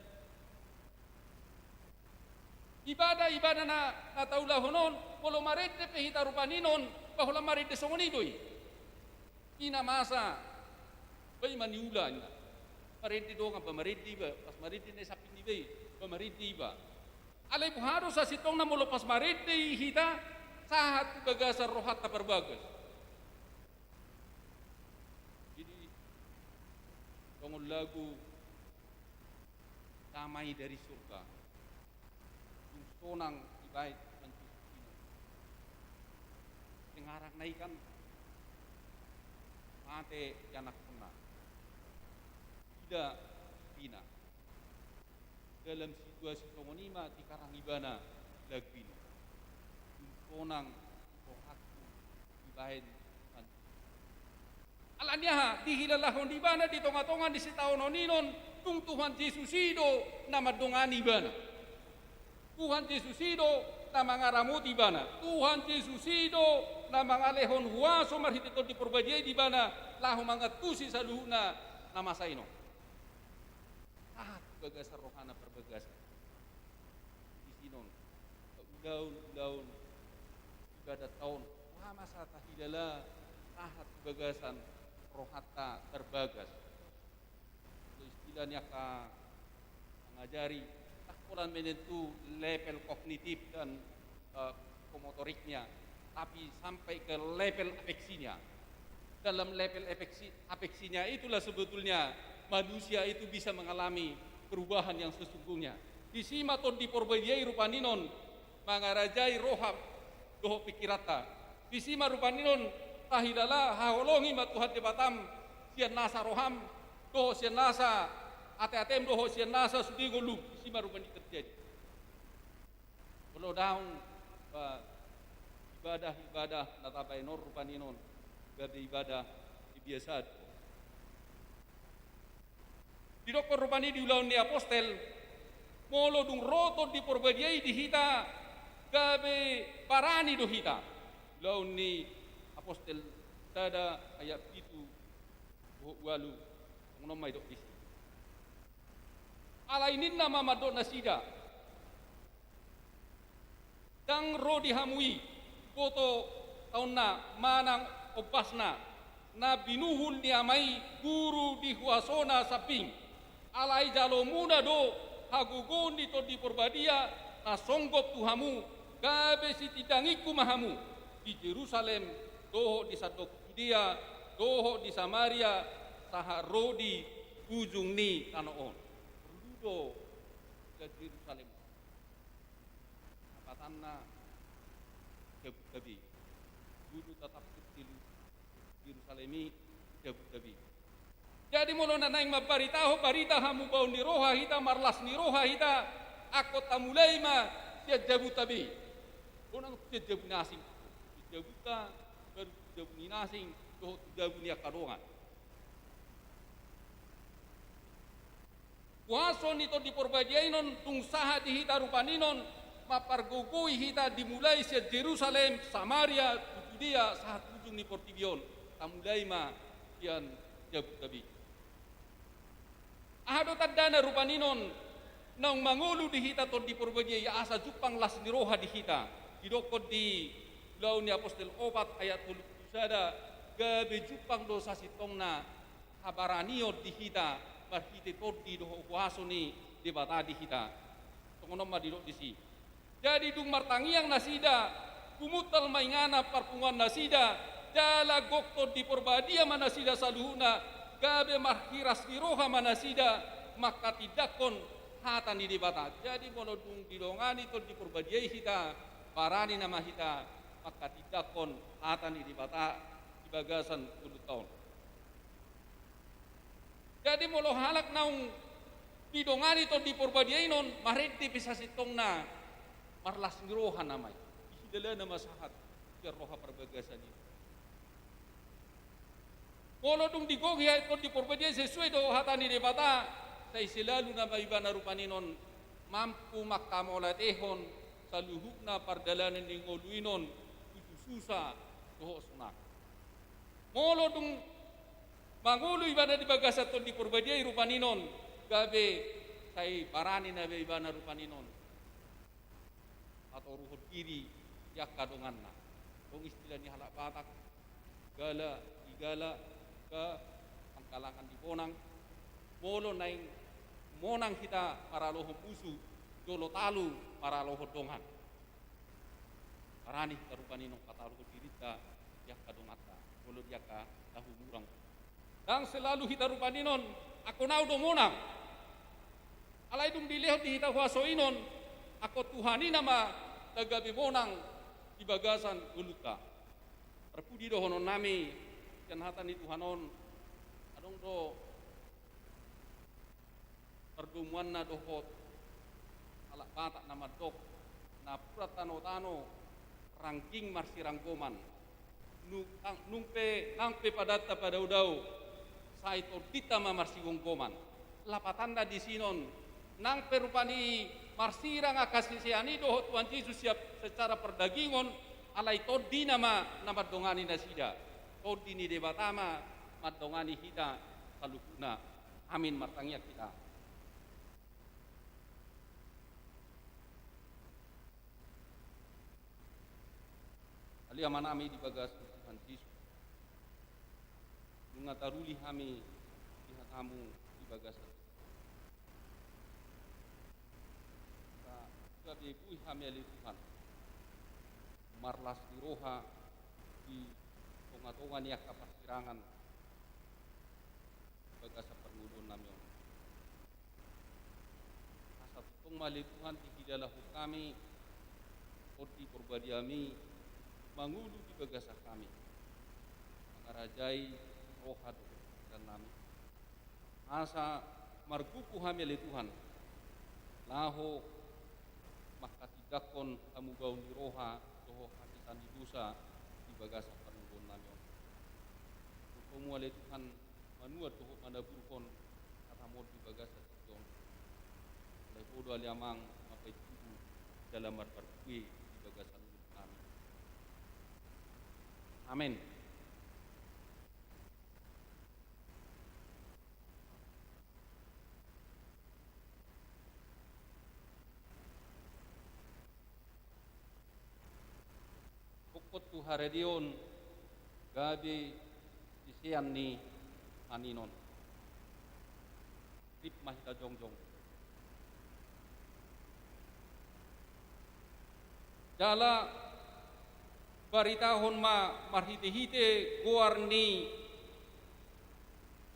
Ibadah-ibadah na, na taulahon on, molo marende pe hita rupani non, ba holan marende songon i do i. I na masa, ba i ma niula ninna. Marende dongan ba marende iba, pas marende na i samping niba i, ba marende iba. Alai boha do sasintongna molo pas marende i hita, sahat tu bagasan rohanta parbagas. Jadi, songon lagu Damai dari Surga. Dung sonang dibaen Tuhan Jesus i. Seng arang na i kan mate ianakhonna. Ida pina. Dalam situasi songon i ma dikarang ibana lagu i. Dung sonang rohangku dibaen Tuhan Jesus. Alani aha, dihilalahon ibana di tonga-tonga ni sitaonon i non, tung Tuhan Jesus i do na mandongani ibana. Tuhan Jesus i do na mangaramoti ibana. Tuhan Jesus i do na mangalehon huaso marhite Tondi Porbadia i di ibana, laho mangantusi saluhutna na masa i non. Aha tu bagasan rohana parbagasan. Di sinon, ulaon-ulaon ibadahta on, boha ma asa tahilala aha tu bagasan rohanta tarbagas. Istilah ni angka mangajari, ndang holan menentu level kognitif dan, eh, psikomotoriknya, tapi sampai ke level afeksinya. Dalam level afeksi-, afeksinya itulah sebetulnya manusia itu bisa mengalami perubahan yang sesungguhnya. Disi ma Tondi Porbadia i rupani non mangarajai roha dohot pikiranta. Disi ma rupani non tahilala, haholongi ma Tuhan Debatam sian nasa roham dohot sian nasa ate-atem dohot sian nasa sude ngolum. Disi ma rupani terjadi. Molo daong, ba, ibadah-ibadah na tabaen on rupani non gabe ibadah kebiasaan. Didokkon rupani di Ulaon ni Apostel, molo dung ro Tondi Porbadia i di hita, gabe barani do hita. Ulaon ni Apostel sada ayat pitu dohot ualu, songon on ma didok disi. Alai ninna ma mandok nasida, ndang ro di hamu i, boto taonna manang ombasna, na binuhul ni Ama i guru di huasona sambing, Alai jalomuna do hagogoon ni Tondi Porbadia na songgop tu hamu, gabe sitindangingku ma hamu di Jerusalem, dohot di sandok Judea, dohot di Samaria, sahat ro di ujung ni tano on. Porlu do sian Jerusalem. Lapatanna, Jabodetabek. Dulu tatap kecil Jerusalem i, Jabodetabek. Jadi molo na naeng mambaritahon barita hamubaon ni roha hita, marlas ni roha hita, angkon tamulai ma sian jabunta be. Unang sian jabu ni na asing. Sian jabunta, baru jabu ni na asing, dohot jabu ni angka dongan. Kuaso ni Tondi Porbadia i non dung sahat di hita rupani non, mampargogoi hita dimulai sian Jerusalem, Samaria, tu Judea, sahat ujung ni portibi on. Tamulai ma sian Jabodetabek. Aha do tandana rupani non naung mangolu di hita Tondi Porbadia i asa jumpang las ni roha di hita? Didokkon di Ulaon ni Apostel opat ayat tolu pulu sada, gabe jumpang do sasintongna habaranion di hita marhite Tondi dohot kuaso ni Debata di hita. Songon on ma didok disi. Jadi dung martangiang nasida, gumuntal ma inganan parpunguan nasida, jala gok Tondi Porbadia ma nasida saluhutna, gabe marhiras ni roha ma nasida mangkatindangkon hata ni Debata. Jadi molo dung didongani Tondi Porbadia i hita, barani nama hita mangkatindangkon hata ni Debata di bagasan ngolunta on. Jadi molo halak naung didongani Tondi Porbadia i non, marende pe sasintongna marlas ni roha nama i. Dihilala nama sahat sian roha parbagasan i. Molo dung digohi Tondi Porbadia i sesuai dohot hata ni Debata, sai selalu nama ibana rupani non mampu mangkamauliatehon saluhutna pardalanan ni ngolu i non, uju susa dohot sonang. Molo dung mangolu ibana di bagasan Tondi Porbadia i rupani non, gabe sai barani nama ibana rupani non matoruhon diri di angka donganna. Adong istilah ni halak Batak, gala, di gala, ga, pangkalangan di bonang. Molo naeng monang hita maralohon musu, jolo talu maralohon dongan. Barani hita rupani non pataluhon dirinta di angka donganta, molo di angka na humurang. Ndang selalu hita rupani non angkon au do monang. Alai dung dilehon di hita huaso i non, angkon Tuhan i nama na gabe monang di bagasan ngolunta. Marpudi dohononnami sian hata ni Tuhan on, adong do pardomuanna dohot halak Batak na mandok, napuran tano-tano, rangging marsiranggoman. Nung, nung pe, nang pe padanta padao-dao, sai tondinta ma marsigomgoman. Lapatanna disi non, nang pe rupani marsirang angka sisean i dohot Tuhan Jesus siap secara pardagingon, alai Tondina ma na mandongani nasida. Tondi ni Debata ma mandongani hita saluhutna. Amin. Martangiang hita. Ale Amanami di bagasan Tuhan Jesus, nunga taruli hami di hatamu di bagasan Tuhan. Gabe boi hami ale Tuhan marlas ni roha di tonga-tonga ni angka parsirangan di bagasan parngoluonnami on. Asa tongtong ma ale Tuhan dihilalahon hami Tondi Porbadiami mangolu di bagasan hami, mangarajai roha dohot pikiran nami. Asa margogo hami ale Tuhan laho mangkatindangkon hamubaon ni roha dohot hahitaan ni dosa di bagasan parngoluonnami on. Goarmu ale Tuhan manuat dohot manaburhon hatamu on di bagasan tingki on. Alai Ho do ale Amang mambahen tubu jala marparbue di bagasan ulunnami. Amen. Hongkon tu haradeon gabe sisean ni Tuhan i non. Rip ma hita jongjong. Jala baritahon ma marhitehite goar ni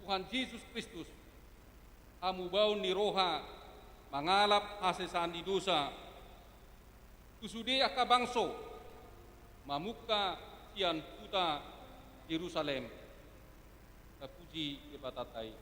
Tuhan Jesus Kristus, hamubaon ni roha mangalap hasesaan ni dosa tu sude angka bangso, mamungka sian huta Jerusalem. Tapuji Debatanta i.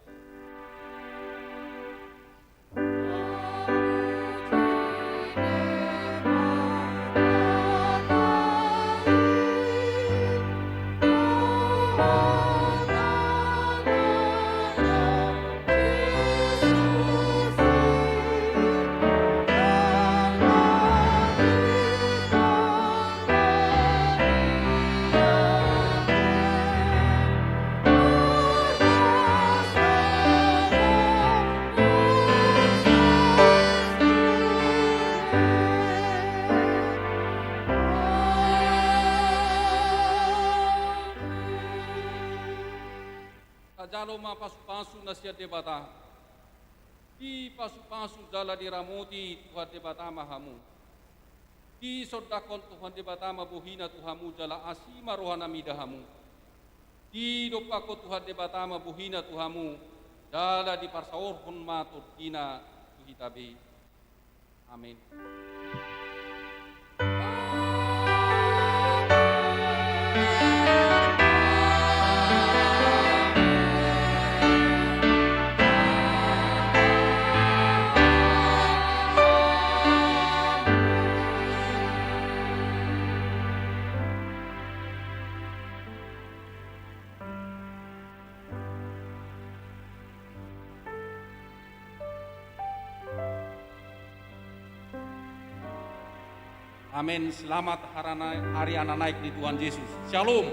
Tajalo ma pasupasu na sian Debata. Dipasupasu jala diramoti Tuhan Debata ma hamu. Disondangkon Tuhan Debata ma bohina tu hamu jala asi ma rohana mida hamu. Didompakkon Tuhan Debata ma bohina tu hamu jala diparsaorhon ma tondina tu hita be. Amen. Amen. Selamat harana-, hari anak naik di Tuhan Yesus. Shalom.